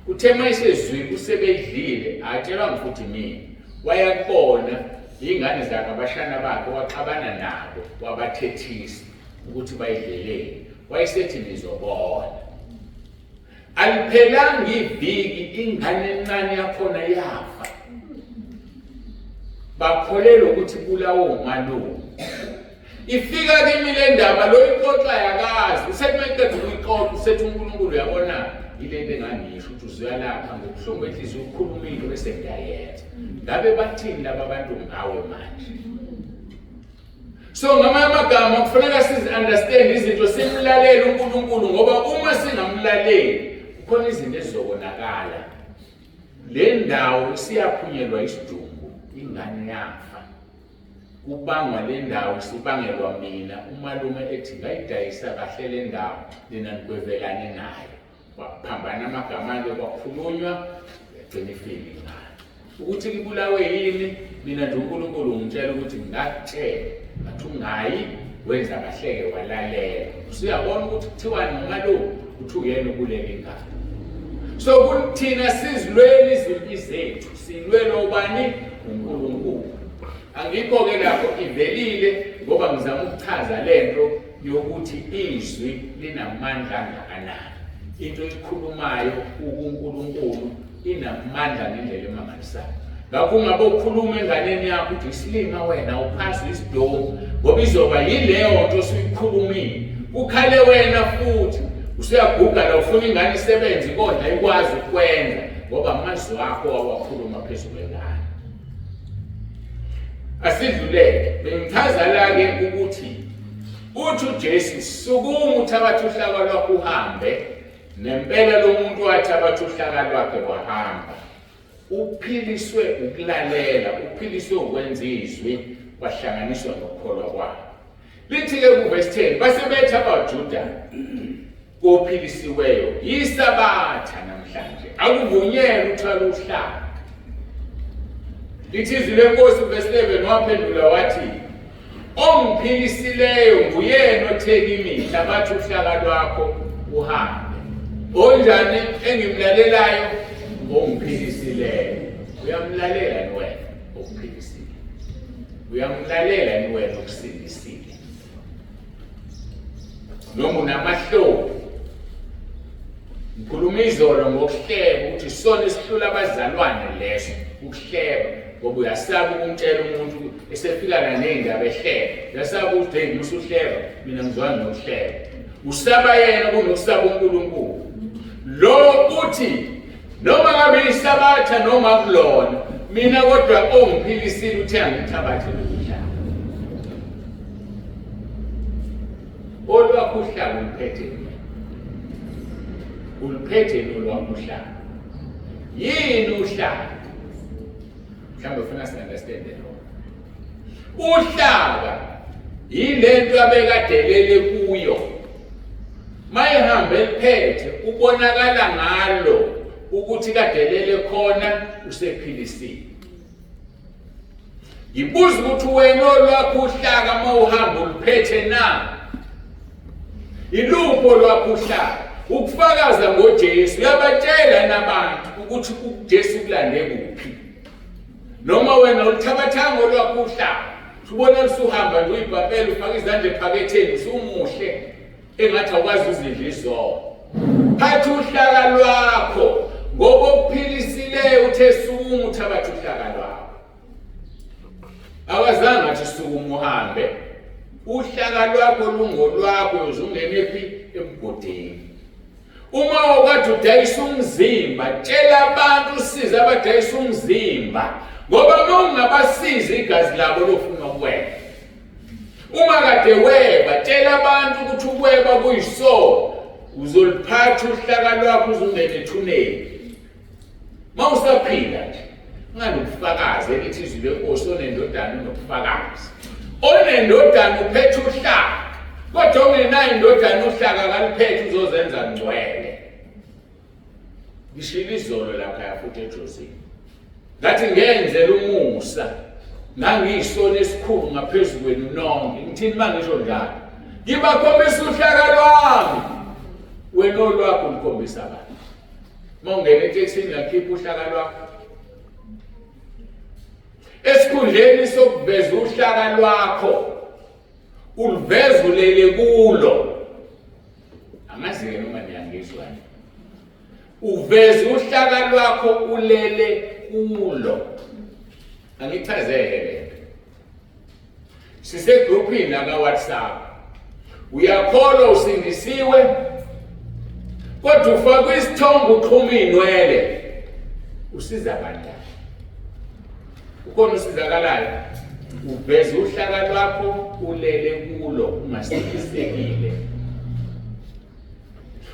Uthe uma esezwile usebeyidlile, atshelwa futhi mina, waya kubona iy'ngane zakhe, abashana bakhe, waxabana nabo, wabathethisa ukuthi bayidleleni. Wayesethi nizobona. Aliphelanga iviki ingane encane yakhona yafa. Bakholelwa ukuthi ibulawe umalume. Ifika kimi le ndaba, lo ixoxa yakazi, usethi uma eqeda ukuyixoxa usethi uNkulunkulu uyabona yile nto engangisho ukuthi uzuyalapha ngobuhlungu benhliziyo ukhulumile bese ngiyayenza. Ngabe bathini laba bantu ngawe manje? So ngamanye amagama kufuneka sizi-understand izinto, simlalele uNkulunkulu, ngoba uma singamlaleli kukhona izinto ezizokonakala. Le ndawo isiyaphunyelwa isidumbu, ingane yafa. Kubangwa le ndawo sibangelwa mina, umalume ethi ngayidayisa kahle le ndawo, nina nigwevelane nayo. Kwaphambana amagama-ke, kwakhulunywa, yagcina ifile ingane. Ukuthi ibulawe yini, mina nje uNkulunkulu ungitshela ukuthi ngakutshela, ngathi ungayi, wenza kahleke walalela. Usuyabona ukuthi kuthiwani ngomalume, uthi uyena ubulele ingane. So kuthina sizilwela izimpi zethu, silwela ubani? uNkulunkulu. Angikho-ke lapho ivelile ngoba ngizama ukuchaza lento yokuthi izwi linamandla angakanani. Into oyikhulumayo ukuNkulunkulu inamandla ngendlela emangalisayo. Ngakho ungabe ukhuluma enganeni yakho uthi isilima wena, uphasi isidomu, ngoba izoba yileyo nto osuyikhulumile. Kukhale wena futhi usuyaguga la, ufuna ingane isebenze kodwa ayikwazi ukwenza ngoba amazwi akho wawakhuluma phezu kwengane. Asidluleke, bengichaza la-ke ukuthi uthi uJesu sukuma uthabathe uhlaka lwakho uhambe. Nempela lo muntu wathabatha uhlaka lwakhe wahamba. Uphiliswe ukulalela, uphiliswe ukwenza izwi, kwahlanganiswa nokukholwa kwakhe. Lithi-ke kuvesi 10, base bethi abaJuda kophilisiweyo, yisabatha namhlanje, akuvunyelwe uthwala uhlaka. Lithi izwi lenkosi kuvesi 11, waphendula wathi, ongiphilisileyo nguyena othe kimi, thabatha uhlaka lwakho uhambe. Onjani engimlalelayo? Ongiphilisileyo. Uyamlalela ni wena okuphilisile? Uyamlalela ni wena okusindisile? Noma unamahloni? Ngikhuluma izolo ngokuhleba ukuthi sona esihlula abazalwane leso, ukuhleba, ngoba uyasaba ukumtshela umuntu esefikana ney'ndaba ehleba, uyasaba ukuthi hey musuhleba mina ngizwana nokuhleba. Usaba yena kunokusaba uNkulunkulu. Lo uthi noma ngabe isabatha noma kulona mina kodwa ongiphilisile uthe angithabathe lokudla. Olwakho uhlaka uluphethe uluphethe nolwakho uhlaka. Yini uhlaka? Mhlawumbe ufuna si-understande lokho. Uhlaka yilento abekadelele kuyo. Mayehambe eliphethe ubonakala ngalo ukuthi kadelele khona usephilisiwe. Ngibuza ukuthi wena olwakho uhlaka uma uhamba uluphethe na? Iluphi olwakho uhlaka? Ukufakaza ngoJesu uyabatshela nabantu ukuthi uJesu kulande kuphi. Noma wena ulithabathanga olwakho uhlaka. Ubona usuhamba nje uyibhapela ufaka izandla ephaketheni usumuhle engathi awukwazi uzidla izolo. Phatha uhlaka lwakho ngoba okuphilisileyo uthe sukuma uthabathe uhlaka lwakho. Awazange athi sukuma uhambe. Uhlaka lwakho lungolwakho uze ungene phi emgodini. Uma ukade udayisa umzimba, tshela abantu usize abadayisa umzimba ngoba uma ungabasizi igazi labo lofuna ukuweba. Uma kade weba, tshela abantu ukuthi ukweba kuyisono. Uzoliphatha uhlaka lwakho uzungene ethuneni. Uma usaphila nje, unganobufakazi elithi izwi lenkosi onendodana unobufakazi. Onendodana uphethe uhlaka. Kodwa ongenayo indodana uhlaka akaluphethe uzozenza ngcwele. Ngishilo izolo lapha futhi eJozini. Ngathi ngenzela umusa ngangiyisoni esikhulu ngaphezu kwenu nonke. Ngithini uma ngisho njalo? Ngibakhombisa uhlaka lwami. Wena olwakho ukhombisa abantu. Uma ungena etekisini uyakhipha uhlaka lwakho. Esikhundleni sokuveza uhlaka lwakho uluveza ulele kulo. Angazi-ke noma niyangizwa. Uveza uhlaka lwakho ulele kulo. Angichazele lento. Sisegruphini la ka-WhatsApp. Uyakholwa usindisiwe kodwa ufakwe isithombe uxhuma iy'nwele. Usiza kanjani? Ukhona usizakalayo? Uveza uhlaka lwakho ulele kulo ungasindisekile.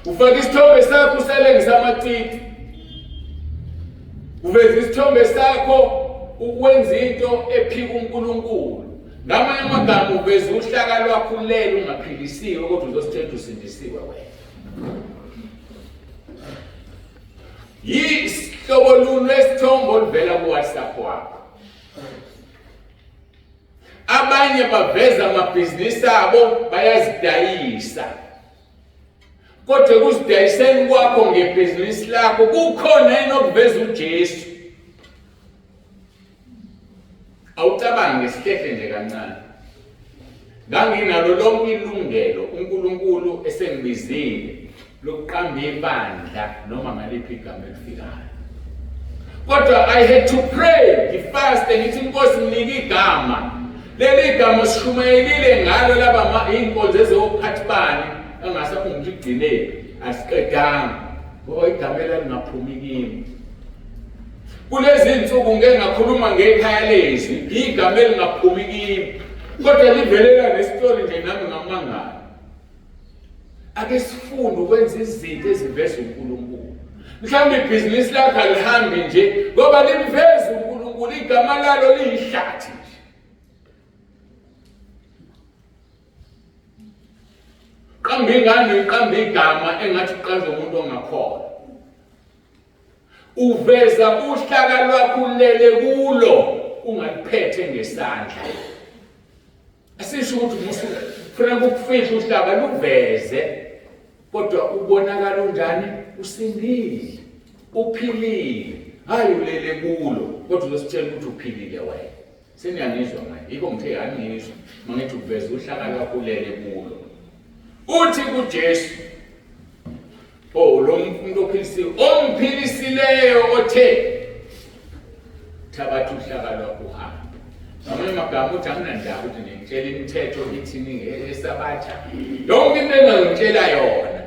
Ufaka isithombe sakho usalengisa amacici. Uveza isithombe sakho ukwenza into ephika uNkulunkulu. Ngamanye amagama uveza uhlaka lwakho ulele ungaphilisiwe kodwa uzositshela ukuthi usindisiwe wena. Yihlobo luni lwesithombe oluvela ku-WhatsApp wakho? Abanye baveza amabhizinisi abo bayazidayisa. Kodwa ekuzidayiseni kwakho ngebhizinisi lakho kukhona yini okuveza uJesu? Awucabangi ngesihlehle nje kancane. Nganginalo lonke ilungelo uNkulunkulu esengibizile lokuqamba ibandla noma ngaliphi igama elifikayo. Kodwa I had to pray, ngifaste ngithi inkosi nginike igama. Leli gama sishumayelile ngalo laba iy'nkonzo ezewophathi bani engasaphunga ukuthi kugcineni asiqedanga ngoba igama elalingaphumi kimi. Kulezi zinsuku ngeke ngakhuluma ngekhaya lezwi, igama elingaphumi kimi. Kodwa livelela nesitori nje nami ngamangala. Ake sifunde ukwenza izinto eziveza uNkulunkulu. Mhlawumbe ibhizinisi lakho alihambi nje ngoba limveza uNkulunkulu, igama lalo liyihlathi nje. Qamba ingane uqamba igama engathi uqanjwa umuntu ongakholwa. Uveza uhlaka lwakho ulele kulo ungaliphethe ngesandla. Asisho ukuthi musu kufanele ukufihla uhlaka luveze kodwa ubonakala unjani usindile uphilile hayi ulele kulo kodwa uzositshela ukuthi uphilile wena seniyangizwa manje yikho ngithe angizwa mangithi uveza uhlaka lwakho ulele kulo uthi kuJesu Oh lo muntu ophilisiwe omphilisileyo othe thabatha uhlaka lwakho uhambe. Ngamanye amagama uthi anginandaba ukuthi ngitshela imithetho ithini ngesabatha. Yonke into engangitshela yona.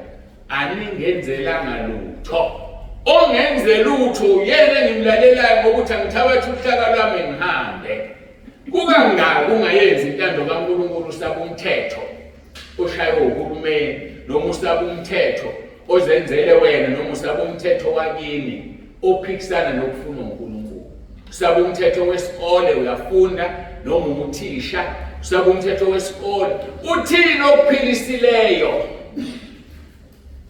Aningenzelanga lutho. Ongenze lutho uyena engimlalelayo ngokuthi angithabathe uhlaka lwami ngihambe. Kukangaki ungayenzi intando kaNkulunkulu usaba umthetho oshaywe uhulumeni noma usaba umthetho ozenzele wena noma usaba umthetho wakini ophikisana nokufuna uNkulunkulu. Usaba umthetho wesikole uyafunda noma uthisha, usaba umthetho wesikole. Uthini okuphilisileyo?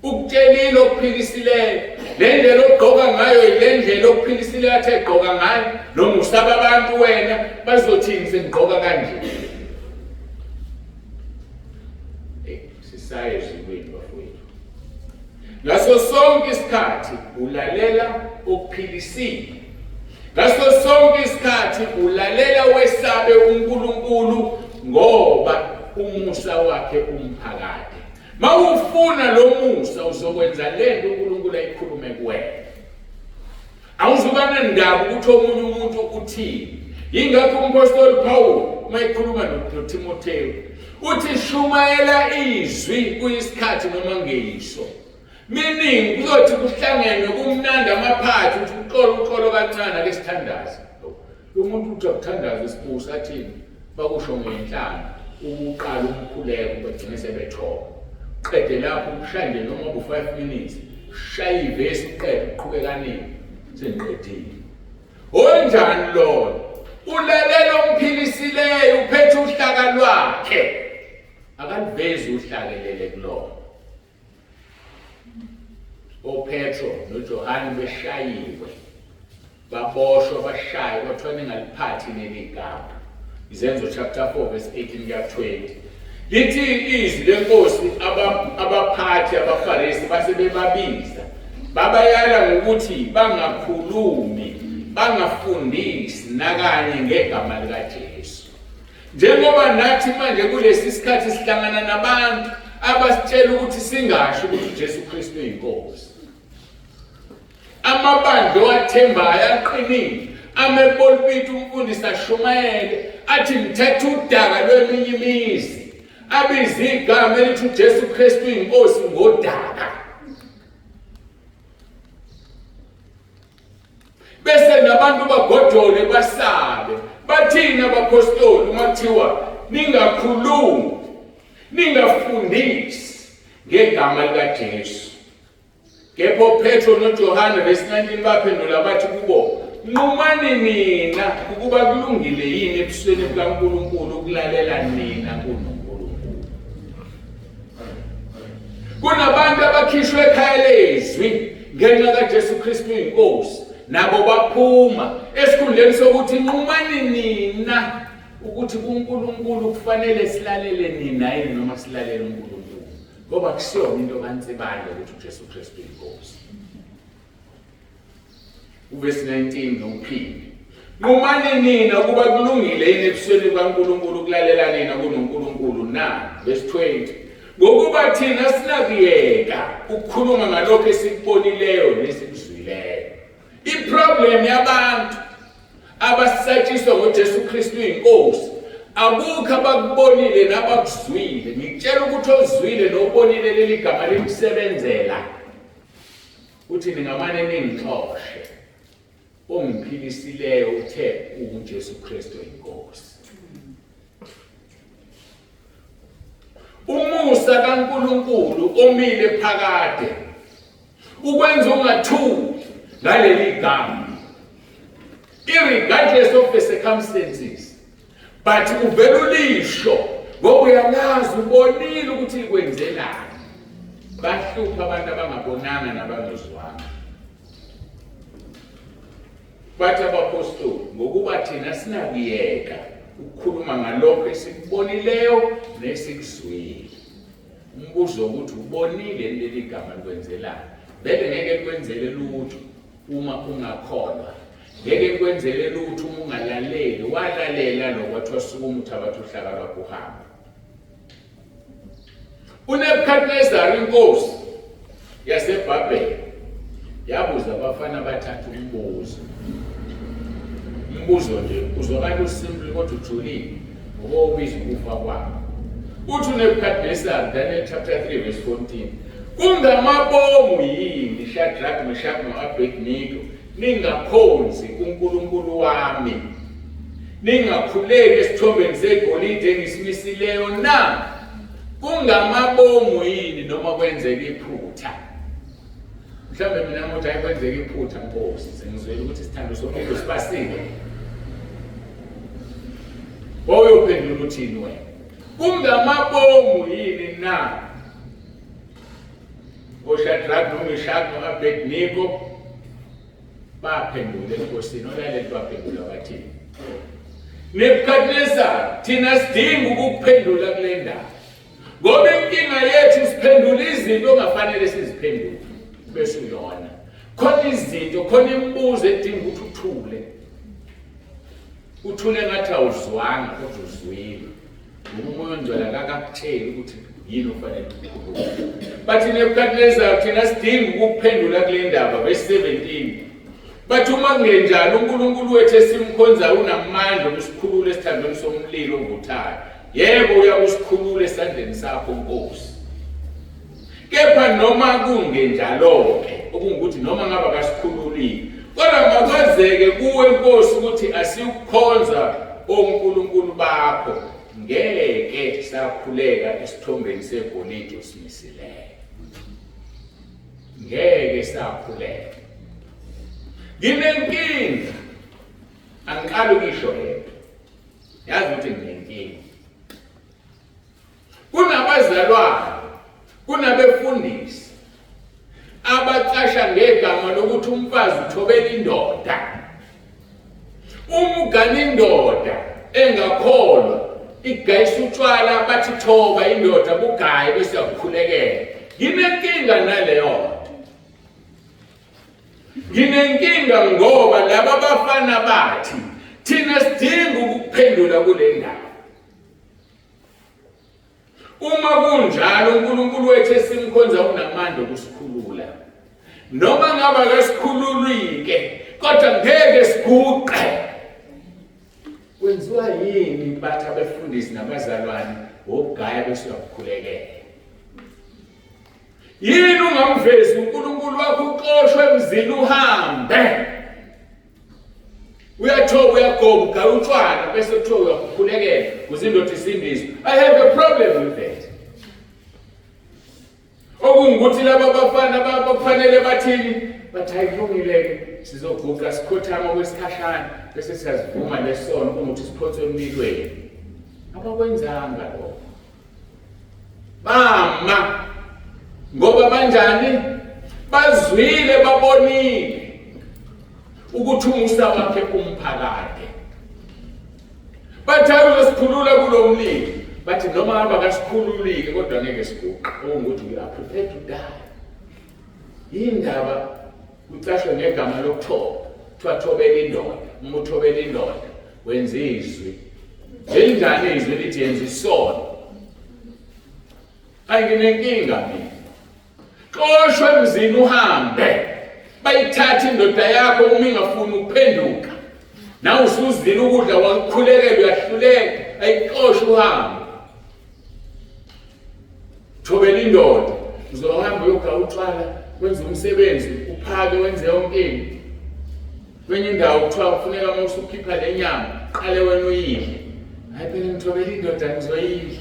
Ukutshelile okuphilisileyo. Le ndlela ogqoka ngayo ile ndlela okuphilisileyo athe gqoka ngayo noma usaba abantu wena bazothini sengigqoka kanje. Sisaye ezulwini bafowethu. Ngaso sonke isikhathi ulalela okuphilisile. Ngaso sonke isikhathi ulalela wesabe uNkulunkulu ngoba umusa wakhe umphakade. Mawufuna lo musa uzokwenza lento uNkulunkulu ayikhulume kuwena. Awuzuba nandaba ukuthi omunye umuntu uthini. Yingakho umpostoli Paul uma ekhuluma noTimothewu uthi shumayela izwi kuyisikhathi noma ngeyiso. Meaning kuzothi kuhlangenwe kumnandi amaphathi uthi uxolo uxolo kancane ake sithandaze. Umuntu uthi akuthandaza isibusa athini bakusho ngenhlamba ukuqala umkhuleko bagcine sebethoba. Qede lapho ushaya nje noma bu-5 minutes shaya ivesi uqede uqhubeka nini sengiqedile. Onjani lona? Ulalela omphilisileyo uphethe uhlaka lwakhe. Akalivezi uhlakelele kulona. OPetro noJohane beshayiwe baboshwa bashaywa kwathiwa ningaliphathi leli gama. Izenzo chapter 4 verse 18 kuya 20. Lithi izwi lenkosi abaphathi abaFarisi base bebabiza babayala ngokuthi bangakhulumi bangafundisi nakanye ngegama likaJesu. Njengoba nathi manje kulesi sikhathi sihlangana nabantu abasitshela ukuthi singasho ukuthi uJesu Kristu uyinkosi. Amabandla owathembayo aqinile ame epulpiti umfundisi ashumayele athi ngithetha udaka lweminye imizi abize igama elithi uJesu Kristu uyinkosi ngodaka. Bese nabantu bagodole basabe. Bathini abaphostoli uma kuthiwa ningakhulumi, ningafundisi ngegama likaJesu? Kepha uPetro noJohane verse 19 baphendula bathi kubo, nqumani nina ukuba kulungile yini ebusweni bukaNkulunkulu ukulalela nina kunoNkulunkulu. Kunabantu abakhishwe ekhaya lezwi ngenxa kaJesu Kristu inkosi, nabo baphuma esikhundleni sokuthi nqumani nina ukuthi kuNkulunkulu kufanele silalele nina yini noma silalele uNkulunkulu, ngoba kusiyona into kaNsibande ukuthi uJesu Kristu inkosi. Uvesi 19 nokuphinde nqumani nina ukuba kulungile yini ebusweni bukaNkulunkulu ukulalela nina kunoNkulunkulu na? Verse 20 ngokuba thina sinakuyeka ukukhuluma ngalokho esikubonileyo nesikuzwileyo. Iproblem yabantu abasatshiswa ngoJesu Kristu inkosi akukho abakubonile nabakuzwile. Ngikutshela ukuthi ozwile nobonile leli gama limsebenzela uthi ningamane ningixoshe ongiphilisileyo uthe unguJesu Kristu inkosi. Umusa kaNkulunkulu omile phakade ukwenza ungathuki ngaleli gama irregardless of the circumstances, but uvela ulisho ngoba uyalazi, ubonile ukuthi likwenzelani. Bahlupha abantu abangabonanga nabangezwanga. Bathi abaphostoli, ngokuba thina sinakuyeka ukukhuluma ngalokho esikubonileyo nesikuzwile. Umbuzo ukuthi ubonile leli gama likwenzelani? Vele ngeke likwenzele lutho uma ungakholwa, ngeke likwenzele lutho uma ungalaleli. Walalela lokho kwathiwa sukuma uthabatha uhlaka lwakho uhambe. UNebukadnezar inkosi yaseBhabheli yabuza abafana abathathu umbuzo. Umbuzo nje uzwakala usimple kodwa ujulile ngoba ubiza ukufa kwabo. Uthi uNebukadnezar, Daniel chapter 3 verse 14, Kungamabomu yini Shadrach, Meshach no-Abednego ningakhonzi uNkulunkulu wami, ningakhuleki esithombeni segolide engisimisileyo na? Kungamabomu yini noma kwenzeka iphutha? Mhlawumbe mina ngothi hayi kwenzeka iphutha Nkosi, sengizwele ukuthi isithando somuntu sibasile. Wawuyophendula uthini wena? Kungamabomu yini na? OShadrach noMeshach no-Abednego baphendula enkosini, olaleli baphendula bathini? Nebukadnezar, thina sidinga ukukuphendula kule ndaba. Ngoba inkinga yethu siphendula izinto ongafanele siziphendule bese uyona. Khona izinto, khona imibuzo edinga ukuthi uthule. Uthule ngathi awuzwanga kodwa uzwile. Ngoba uMoya oNgcwele akakakutsheli ukuthi yini ofanele ukhulume. Bathi Nebukadnezar thina sidinga ukukuphendula kule ndaba verse 17. Bathi uma kungenjalo uNkulunkulu wethu esimkhonzayo unamandla okusikhulula esithandweni somlilo ovuthayo. Yebo uyakusikhulula esandleni sakho Nkosi. Kepha noma kungenjalo-ke, okungukuthi noma ngabe akasikhululile, kodwa makwazeke kuwe Nkosi ukuthi asiyukukhonza onkulunkulu bakho, ngeke sakhuleka esithombeni segolide osimisileyo. Ngeke sakhuleka. Nginenkinga, angiqali ukuyisho lento. Yazi ukuthi nginenkinga. Kunabazalwane, kunabefundisi abacasha ngegama lokuthi umfazi uthobela indoda. Uma ugana indoda engakholwa igayisa utshwala bathi thoba indoda bugaye bese uyakukhulekela. Nginenkinga naleyo nto. Nginenkinga ngoba laba bafana bathi thina sidinga ukuphendula kule ndaba. Uma kunjalo uNkulunkulu wethu esimkhonza unamandla okusikhulula. Noma ngabe akasikhululike kodwa ngeke siguqe. Kwenziwa yini bathi abefundisi nabazalwane wokugaya bese uyakukhulekela? Yini ungamvezi uNkulunkulu wakho uxoshwe emzini uhambe? Uyathoba uyagoba ugaya utshwala bese kuthiwa uyakukhulekela kuze indoda isindiswe. I have a problem with that. Okungukuthi laba bafana bakufanele bathini? Bathi hayi kulungile-ke sizoguqa sikhothama okwesikhashana bese siyazivuma lesono kungukuthi siphonswe emlilweni. Abakwenzanga lokho. Bama ngoba banjani? Bazwile babonile ukuthi umusa wakhe umphakade. Bathi uzosikhulula kulo mlilo. Bathi noma hamba kasikhululike kodwa ngeke siguqe. Okungukuthi we are prepared to die. Yindaba kucashwe ngegama lokuthoba. Kuthiwa thobela indoda. Uma uthobela indoda wenza izwi. Elinjani izwi lithi yenza isono. Ayi nginenkinga mina. Xoshwa emzini uhambe. Bayithatha indoda yakho uma ingafuni ukuphenduka. Nawe usuzila ukudla wakukhulekela uyahluleka. Ayixoshwe uhambe. Thobela indoda. Uzohamba uyogaya utshwala, wenze umsebenzi, uphake wenze yonke into. Kwenye indawo kuthiwa kufuneka uma usukhipha le nyama, qale wena uyidle. Hayi phela ngithobela indoda ngizoyidla.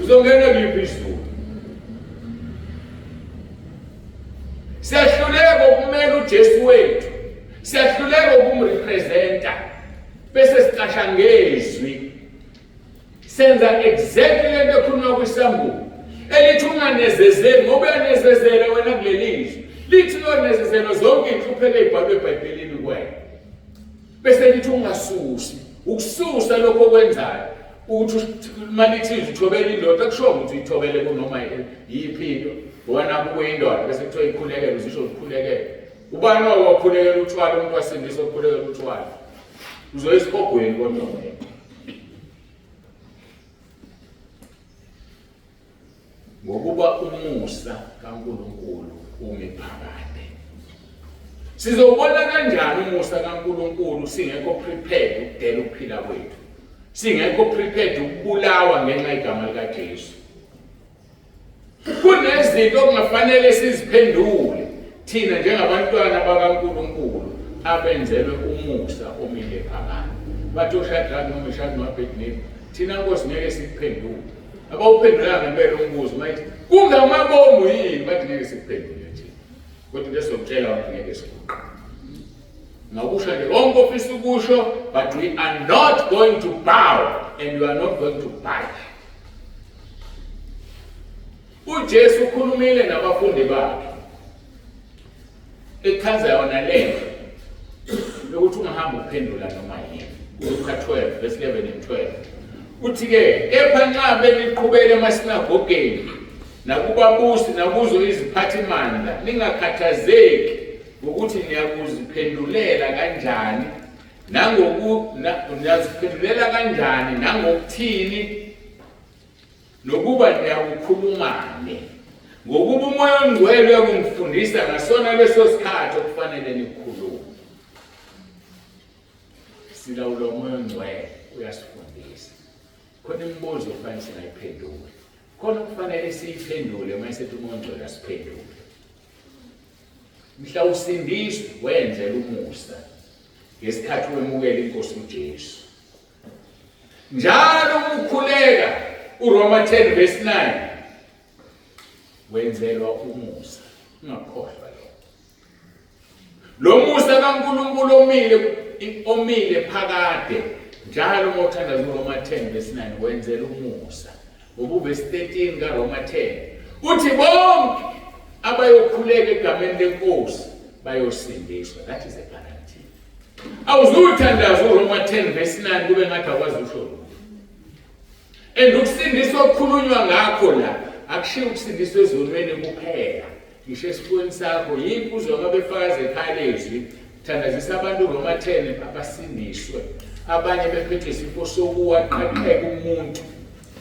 Uzongena kuliphi izulu? Siyahluleka ukumela uJesu wethu. Siyahluleka ukumrepresenta. Bese sicasha ngezwi. Senza exactly lento ekhulunywa kwisambulo. Elithi unganezezeli ngoba uyanezezela wena kuleli zwi. Lithi uyonezezela zonke inhlupheko ezibhalwe eBhayibhelini kuwena. Bese lithi ungasusi. Ukususa lokho okwenzayo ukuthi malithi izithobela indoda kusho ukuthi uyithobele kunoma yiphi into. Ngoba nakho kuyindoda bese kuthiwa ikhulekele uzisho ukhulekele. Ubani owakhulekela utshwala umuntu wasindiswa ukukhulekela utshwala. Uzoya esihogweni kodwa wena. Ngokuba umusa kaNkulunkulu umi phakade. Sizobona kanjani umusa kaNkulunkulu singekho prepared ukudela ukuphila kwethu? Singekho prepared ukubulawa ngenxa igama likaJesu. Kunezinto okungafanele siziphendule thina njengabantwana bakaNkulunkulu abenzelwe umusa omile phakathi. Bathi oShadraki noMeshaki noAbednego, thina Nkosi ngeke sikuphendule. Abawuphendulanga ngempela umbuzo mayithi kungamabomu yini, bathi ngeke sikuphendule thina. Kodwa into esizokutshela ukuthi ngeke siguqe. Ngakusho nje konke ofisa ukusho, but we are not going to bow and we are not going to budge. UJesu ukhulumile nabafundi bakhe echaza yona lento yokuthi ungahambi uphendula noma yini. Luka 12 verse 11 and 12. Uthi-ke kepha nxa beniqhubela emasinagogeni nakubabusi nakuzo iziphathimandla ningakhathazeki ngokuthi niyakuziphendulela kanjani nangoku niyaziphendulela kanjani nangokuthini nokuba niyakukhulumani ngokuba umoya ongcwele uyakunifundisa ngasona leso sikhathi okufanele nikhulume. Silawula umoya ongcwele uyasifundisa. Khona imibuzo okufanele singayiphenduli, khona okufanele siyiphendule uma esethi umoya ongcwele asiphendule. Mhla usindiswa wenzela umusa ngesikhathi wemukela inkosi uJesu. Njalo uma ukhuleka uRoma 10 verse 9 wenzelwa umusa, ungakhohlwa lokho. Lo musa kaNkulunkulu omile omile phakade njalo uma uthandaza uRoma 10 verse 9 wenzela umusa. Ngoba uvesi 13 kaRoma 10 uthi bonke abayokhuleka egameni lenkosi bayosindiswa. That is a guarantee. Awuzuthandaza uRoma 10 verse 9 kube ngathi akwazi usho lokho. And ukusindiswa okukhulunywa ngakho la akushiwo ukusindiswa ezonweni kuphela. Ngisho esifweni sakho yikho uzwa uma befakaza ekhaya lezwi thandazisa abantu Roma 10 abasindiswe. Abanye bephethwe isifo sokuwa qaqeka umuntu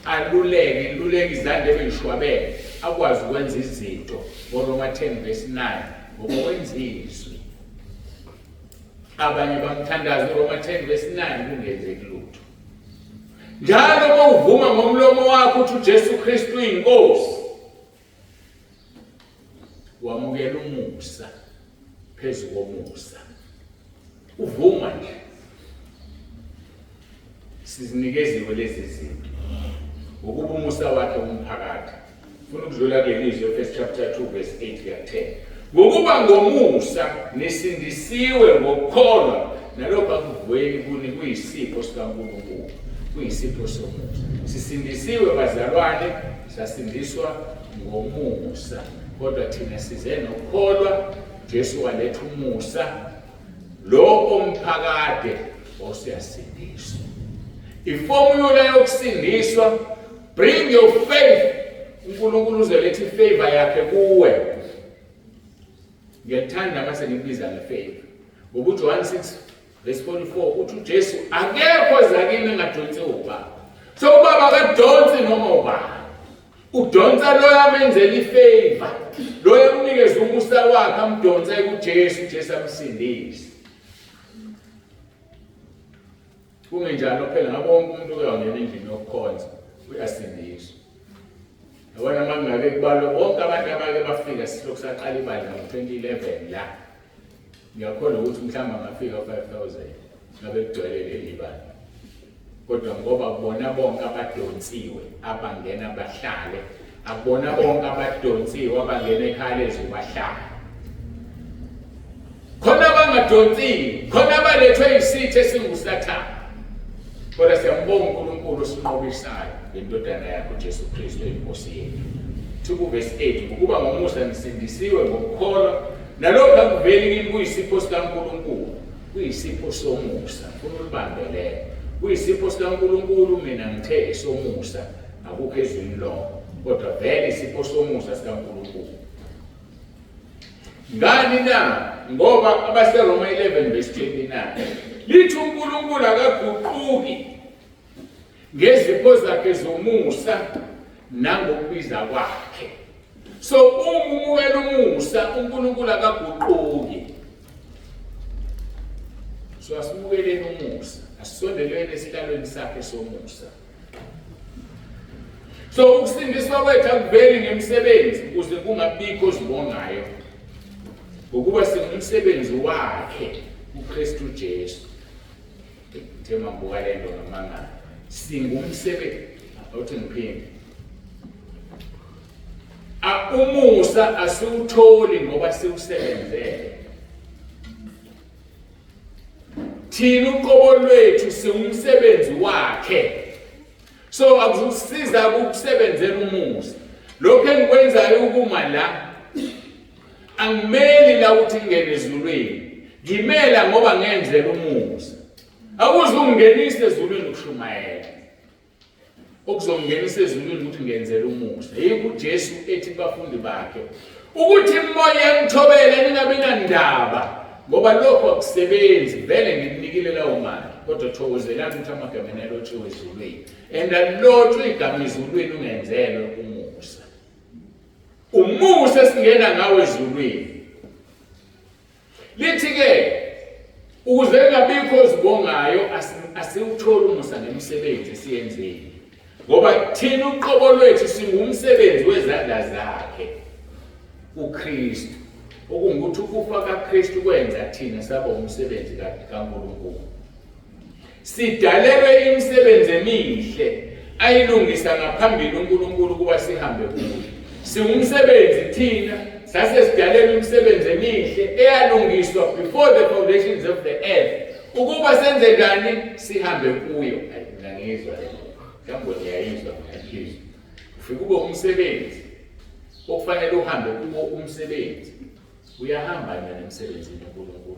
aluleke luleke izandla ebeyishwabele akwazi ukwenza izinto ngoRoma 10 verse 9 ngoba wenza izwi. Abanye bamthandaza uRoma 10 verse 9 kungenzeki lutho. Njalo uma uvuma ngomlomo wakho ukuthi uJesu Kristu uyinkosi, wamukela umusa phezu komusa. Uvuma nje. Sizinikeziwe lezi zinto ngokuba umusa wakhe umphakathi. Funa ukudlula kuleli zwi Efesu chapter 2 verse 8 kuya 10. Ngokuba ngomusa nisindisiwe ngokukholwa, nalokho akuveli kuni, kuyisipho sikaNkulunkulu, kuyisipho somusa. Sisindisiwe bazalwane, sasindiswa ngomusa, kodwa thina size nokukholwa. Jesu waletha umusa lo omphakade osiyasindiswa. Ifomula yokusindiswa, bring your faith. uNkulunkulu uzoletha ifavor yakhe kuwe. Ngiyakuthanda mase ngikubiza ngefavor. Ngoba uJohn 6 verse 44 uthi uJesu akekho zakini engadonsi ubaba. So ubaba akadonsi noma ubani. Udonsa loyo amenzela ifavor. Loyo amnikeza umusa wakhe amdonse kuJesu, uJesu amsindise. Kungenjalo phela ngabe wonke umuntu uke wangena endlini yokukhonza uyasindiswa. Yabona uma kungake kubalwe bonke abantu abake bafika silokhu saqala ibandla ngo-2011 la. Ngiyakholwa ukuthi mhlawumbe angafika 5000 ngabe kugcwele leli bandla. Kodwa ngoba kubona bonke abadonsiwe abangena bahlale, akubona bonke abadonsiwe abangena ekhaya lezwi bahlale. Khona abangadonsiwe, khona abalethwe isitha esinguSathane. Kodwa siyambonga uNkulunkulu osinqobisayo ngendodana yakhe uJesu Kristu eyiNkosi yethu. Thi verse 8 ngokuba ngomusa nisindisiwe ngokukholwa, nalokhu akuveli kini, kuyisipho sikaNkulunkulu, kuyisipho somusa. Ngifuna ulibambelele. Kuyisipho sikaNkulunkulu, mina ngithe esomusa, akukho ezwini lokho, kodwa vele isipho somusa sikaNkulunkulu. Ngani na? Ngoba abaseRoma 11 verse 29 lithi uNkulunkulu akaguquki ngezipho zakhe zomusa nangokubiza kwakhe. So uma umukela umusa uNkulunkulu akaguquki. So asimukeleni umusa, asisondeleni esihlalweni sakhe somusa. So ukusindiswa kwethu akuveli ngemisebenzi ukuze kungabikho ozibongayo, ngokuba singumsebenzi wakhe uKristu Jesu. Ngithe mangibuka le nto ngamangala, singumsebenzi. Awuthi ngiphinde, umusa asiwutholi ngoba siwusebenzele thina, uqobo lwethu siwumsebenzi wakhe. So akuzukusiza ukusebenzela umusa. Lokho engikwenzayo ukuma la, angimeli la ukuthi ngingene ezulwini, ngimela ngoba ngenzela umusa. Akuzukungenisa ezulwini ukushumayela, okuzongenisa ezulwini ukuthi ngenzela umusa. Yikho uJesu ethi kubafundi bakhe ukuthi moya ngithobele, ningabi nandaba, ngoba lokho akusebenzi. Vele ngikunikile lawo mali, kodwa thokozelani ukuthi amagama enu alotshiwe ezulwini. And alilotshwe igama ezulwini ungenzelwe umusa. Umusa esingena ngawo ezulwini. Lithi-ke ukuze kungabikho ozibongayo, asiwutholi umusa ngemisebenzi esiyenzile, ngoba thina uqobo lwethu singumsebenzi wezandla zakhe uKristu, okungukuthi ukufa kaKristu kwenza thina saba umsebenzi kaNkulunkulu. Sidalelwe imisebenzi emihle ayilungisa ngaphambili uNkulunkulu ukuba sihambe kuyo. Siwumsebenzi thina, sase sidalelwe imisebenzi emihle eyalungiswa before the foundations of the earth ukuba senze njani? Sihambe kuyo. Mina ngizwa le, mhlawumbe ngiyayizwa, ngiyayizwa. Ufike ube umsebenzi okufanele uhambe kuwo umsebenzi. Uyahamba na emsebenzini uNkulunkulu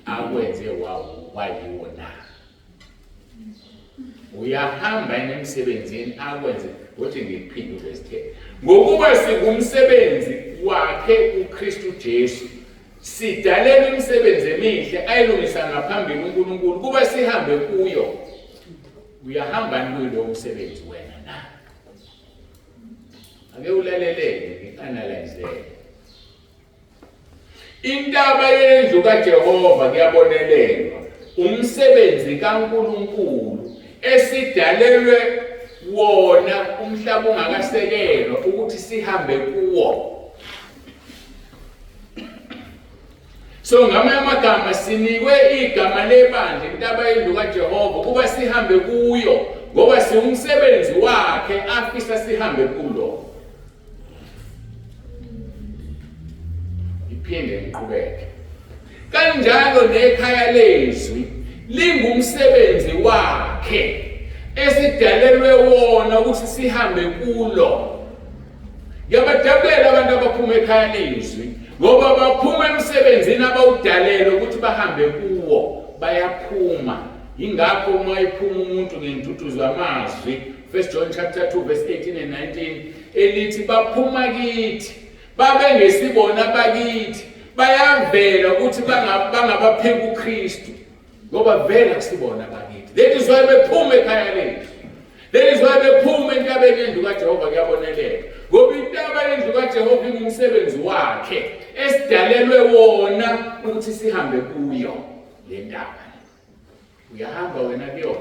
akwenze wawo wayiwo na? Uyahamba emsebenzini akwenze? Uthi ngikuphinde verse 10, ngokuba singumsebenzi wakhe uKristu Jesu, sidalelwe imisebenzi emihle ayilungisa ngaphambili uNkulunkulu kuba sihambe kuyo. Uyahamba kuyo lo msebenzi wena na? Ake ulaleleke, ngi-analyze. Intaba yendlu kaJehova kuyabonelelwa, umsebenzi kaNkulunkulu esidalelwe wona umhlaba ungakasekelwa ukuthi sihambe kuwo. So ngamanye amagama, sinikwe igama lebandla, intaba yendlu kaJehova, kuba sihambe kuyo ngoba siwumsebenzi wakhe afisa sihambe kulo. Iphinde ngiqhubeke kanjalo, nekhaya lezwi lingumsebenzi wakhe esidalelwe wona ukuthi sihambe kulo. Ngiyabadabulela abantu abaphuma ekhaya lezwi, ngoba baphuma emsebenzini abawudalelwe ukuthi bahambe kuwo, bayaphuma. Yingakho uma ephuma umuntu ngenduduzo, amazwi 1 John chapter 2 verse 18 and 19 elithi baphuma kithi babe ngesibona bakithi, bayavela ukuthi bangabaphika uKristu, ngoba vele akusibona bakithi. That is why bephuma ekhaya lethu, that is why bephuma entabeni yendlu kaJehova kuyaboneleka, ngoba intaba yendlu kaJehova ingumsebenzi wakhe esidalelwe wona ukuthi sihambe kuyo le ntaba. Uyahamba wena kuyona?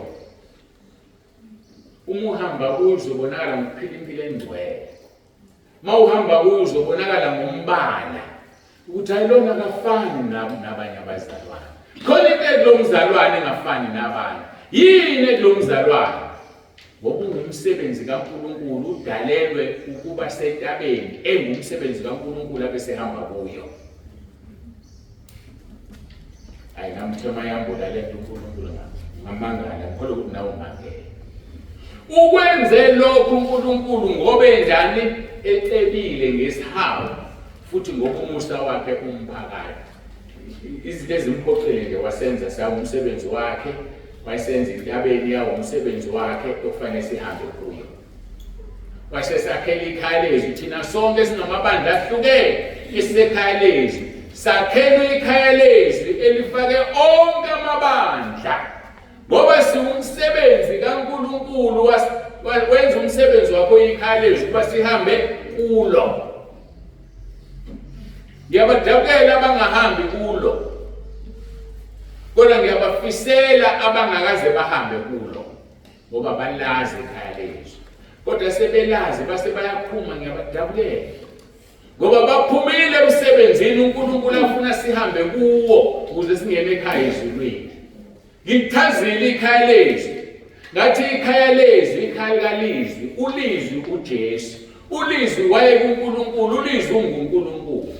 Uma uhamba kuyo uzobonakala ngokuphila impilo engcwele. Uma uhamba kuyo uzobonakala ngombala ukuthi hayi, lona akafani nabanye abazalwane, khona into ekulo mzalwane engafani nabanye. Yini ekulo mzalwane? Ngoba ungumsebenzi kaNkulunkulu, udalelwe ukuba sentabeni engumsebenzi kaNkulunkulu abesehamba kuyo. Hayi, ngamthema yambula lento uNkulunkulu, ngamangala. Ngikholwa ukuthi nawe ungangena. Ukwenze lokhu uNkulunkulu ngoba enjani? Ecebile ngesihawu, futhi ngoba umusa wakhe umphakathi. Izinto ezimphoqile nje, wasenza sawumsebenzi wakhe, wayesenza intabeni yawo umsebenzi wakhe okufanele sihambe kuyo. Wasesakhela ikhaya lezwi. Thina sonke singamabandla ahlukene esisekhaya lezwi, sakhelwe ikhaya lezwi elifake onke amabandla, ngoba siwumsebenzi kaNkulunkulu. Wenza umsebenzi wakho ikhaya lezwi kuba sihambe kulo. Ngiyabadabukela abangahambi kulo, kodwa ngiyabafisela abangakaze bahambe kulo, ngoba balazi ikhaya lezwi. Kodwa sebelazi base bayaphuma, ngiyabadabulela. Ngoba baphumile emsebenzini uNkulunkulu afuna sihambe kuwo ukuze singene ekhaya ezulwini. Ngichazile ikhaya lezwi. Ngathi ikhaya lezwi, ikhaya likalizwi, ulizwi uJesu. Ulizwi wayekuNkulunkulu, ulizwi unguNkulunkulu.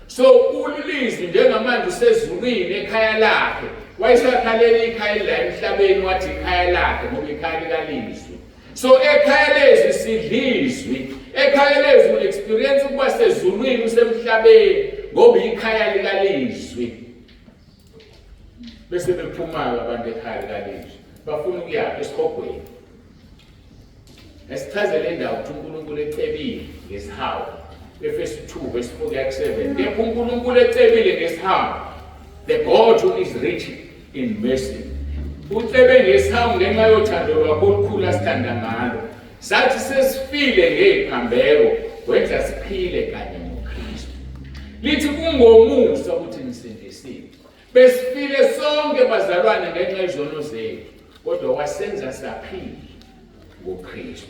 So ulizwi njengamanje usezulwini ekhaya lakhe. Wayesakhalela ikhaya la emhlabeni wathi ikhaya lakhe ngoba ikhaya likalizwi. So ekhaya lezwi sidlizwi. Ekhaya lezwi experience ukuba sezulwini usemhlabeni ngoba ikhaya likalizwi. Bese bephuma-ke abantu ekhaya likalizwi bafuna ukuyaphi esihogweni. Esichazele indawo ukuthi uNkulunkulu ecebile ngesihawu. Efesu 2 verse 4 kuya ku-7. Kepha uNkulunkulu ecebile ngesihawu. The God who is rich in mercy. Ucebe ngesihawu ngenxa yothando lwakho olukhulu asithanda ngalo. Sathi sesifile ngeziphambeko, wenza siphile kanye noKristu. Lithi kungomusa ukuthi nisindisiwe. Besifile sonke bazalwane ngenxa yezono zethu, kodwa wasenza saphila ngoKristu.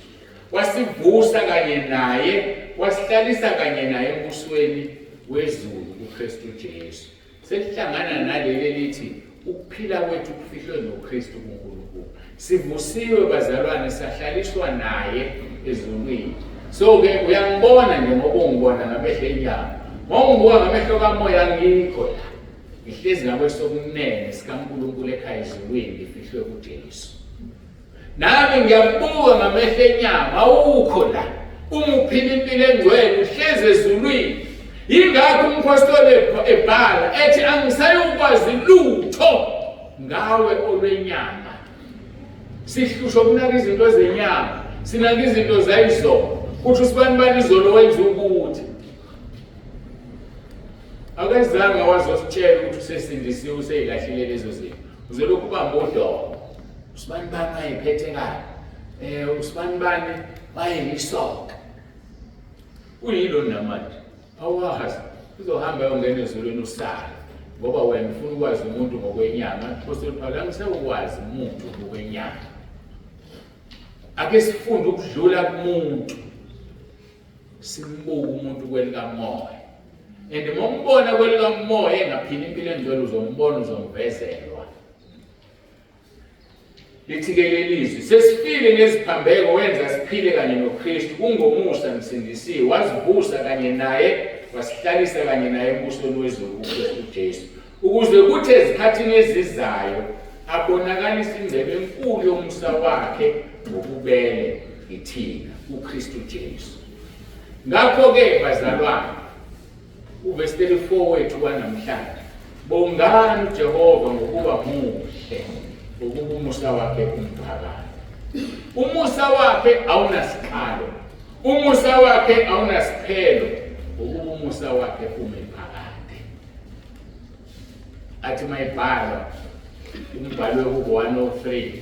Wasivusa kanye naye, wasihlalisa kanye naye embusweni wezulu kuKristu Jesu. Selihlangana naleli elithi ukuphila kwethu kufihlwe noKristu kuNkulunkulu. Sivusiwe bazalwane sahlaliswa naye ezulwini. So ke uyangibona nje ngoba ungibona ngamehlo enyama. Ngoba ngibuka ngamehlo kamoya ngikho la. Ngihlezi ngakwesokunene sikaNkulunkulu ekhaya ezulwini ngifihlwe kuJesu. Nami ngiyakubuka ngamehlo enyama awukho la. Uma uphila impilo engcwele uhlezi ezulwini. Yingakho umphostoli ebhala ethi angisayukwazi lutho ngawe olwenyama. Sihlushwa ukunaka izinto zenyama, sinaka izinto zayizolo. Uthi usibani bani izolo wenza ukuthi. Akezange wazositshela ukuthi usesindisiwe useyilahlile lezo zinto. Uzolokhu ubamba udonga. Usibani bani wayephethe kabi. Usibani bani wayeyisoka. Uyilo namanje. Awazi. Uzohamba uyongena ezulwini usale. Ngoba wena ufuna ukwazi umuntu ngokwenyama. Apostle Paul angisewukwazi umuntu ngokwenyama. Ake sifunde ukudlula kumuntu. Simbuke umuntu kwelikamoya. And uma umbona kwelikamoya engaphili impilo engcwele uzombona uzomvezelwa. Lithi-ke leli zwi, sesifile ngeziphambeko wenza siphile kanye noKristu, kungomusa nisindisiwe, wasivusa kanye naye, wasihlalisa kanye naye embusweni wezulu kuKristu Jesu, ukuze kuthi ezikhathini ezizayo abonakalise ingcebo enkulu yomusa wakhe ngobubele kithina kuKristu Jesu. Ngakho-ke bazalwane, Uvesi 34 wethu wanamhlanje. Bongani uJehova ngokuba muhle, ngokuba umusa wakhe umphakade. Umusa wakhe awunasiqalo. Umusa wakhe awunasiphelo, ngokuba umusa wakhe ume phakade. Athi mayibhalwa umbhalo wekubo 103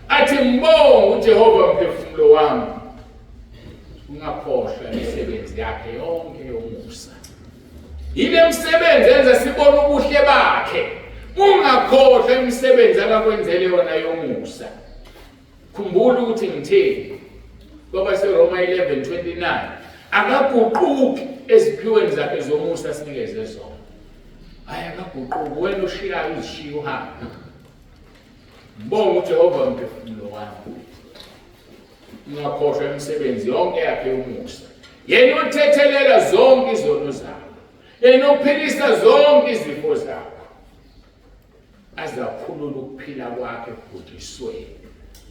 athi mbonge uJehova mphefumulo wami Ungakhohlwa imisebenzi yakhe yonke yomusa. Yile msebenzi enza sibone ubuhle bakhe. Ungakhohlwa imisebenzi akakwenzele yona yomusa. Khumbula ukuthi ngitheni. KwabaseRoma 11:29 akaguquki eziphiweni zakhe zomusa sinikeze zona. Hayi akaguquki wena ushiyayo uzishiya uhambe. Mbonga uJehova mphefumulo wami. Ungakhohlwa imisebenzi yonke yakhe yomusa. Yena othethelela zonke izono zakho. Yena ophilisa zonke izifo zakho. Azakhulula ukuphila kwakhe ekubhujisweni.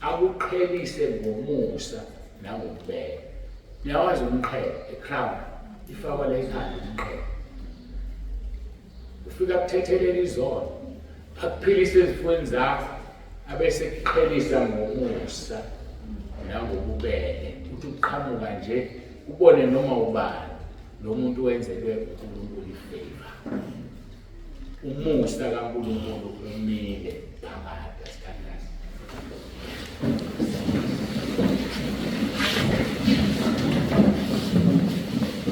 Akuqhelise ngomusa nangobubele. Niyawazi umqhele, icrown ifakwa la ekhanda umqhele. Ufika kuthethelela izono, akuphilise ezifweni zakho, abese kuqhelisa ngomusa nangobubele. Uthi uqhamuka nje ubone noma ubani lo muntu wenzelwe uNkulunkulu ifavor. Umusa kaNkulunkulu umile phakade. Sithandaze.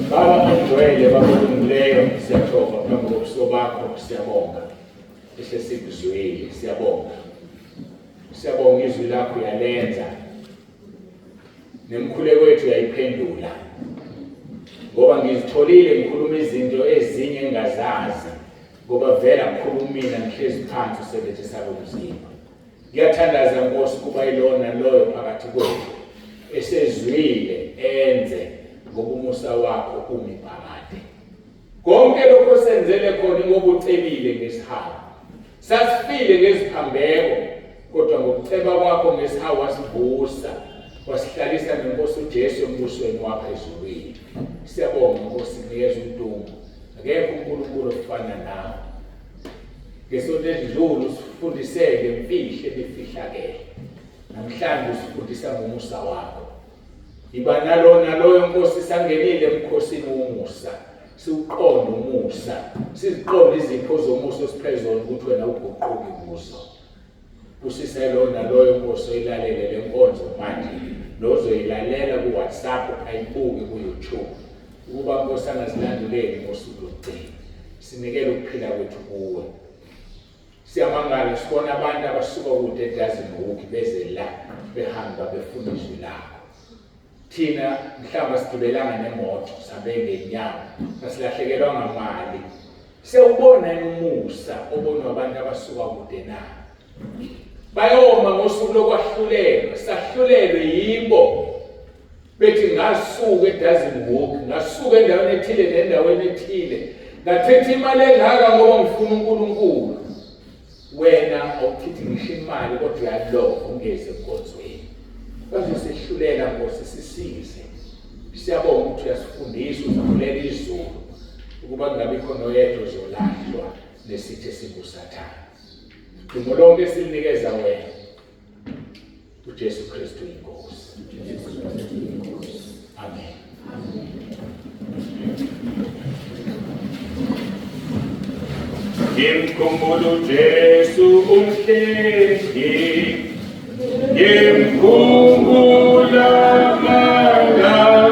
Baba ongcwele, Baba olungileyo, siyathoba phambi kobuso bakho, siyabonga. Esesikuzwile, siyabonga. Siyabonga izwi lakho uyalenza. Nemikhuleko yethu uyayiphendula. Ngoba ngizitholile ngikhuluma izinto ezinye engingazazi ngoba vele akukhulumi mina ngihlezi phansi usebenzisa lo mzimba. Ngiyathandaza Nkosi kuba yilona loyo phakathi kwethu esezwile enze ngoba umusa wakho umi phakade. Konke lokho senzele khona ngoba ucebile ngesihawu. Sasifile ngeziphambeko kodwa ngokuceba kwakho ngesihawu wasivusa wasihlalisa nenkosi uJesu embusweni wakho ezulwini. Siyabonga Nkosi kunikeza udumo. Akekho uNkulunkulu ofana nawe. Ngesonto edlule usifundise ngemfihlo ebifihlakele. Namhlanje usifundisa ngomusa wakho. Iba nalona loyo Nkosi sangenile emkhosini womusa. Siwuqonde umusa. Siziqonde izipho zomusa osiphe zona ukuthi wena uguquki kuzo. Busise lo naloyo Nkosi oyilalele le nkonzo manje. Nozoyilalela ku-WhatsApp ayibuke ku-YouTube. Ukuba Nkosi angazilanduleli ngosuku lokugcina. Sinikele ukuphila kwethu kuwe. Siyamangala sibona abantu abasuka kude eDazenhoek beze la behamba befuna izwi lakho. Thina mhlawumbe sigibelanga nemoto sabe ngenyawo asilahlekelwa ngamali. Siyawubona yini umusa obonwa abantu abasuka kude na? Bayoma ngosuku lokwahlulelwa, sahlulelwe yibo bethi ngasuka eDazenhoek, ngasuka endaweni ethile nendaweni ethile, ngachitha imali engaka ngoba ngifuna uNkulunkulu. Wena awuchithi ngisho imali kodwa uyalova ungeze enkonzweni. Bazosehlulela Nkosi sisize. Siyabonga ukuthi uyasifundisa uzavulela izulu ukuba kungabikho noyedwa ozolahlwa nesitha esinguSathane. Dumo lonke silinikeza wena. uJesu Kristu inkosi. Amen. Ngimkhumbula uJesu umhlengi ngimkhumbula manga.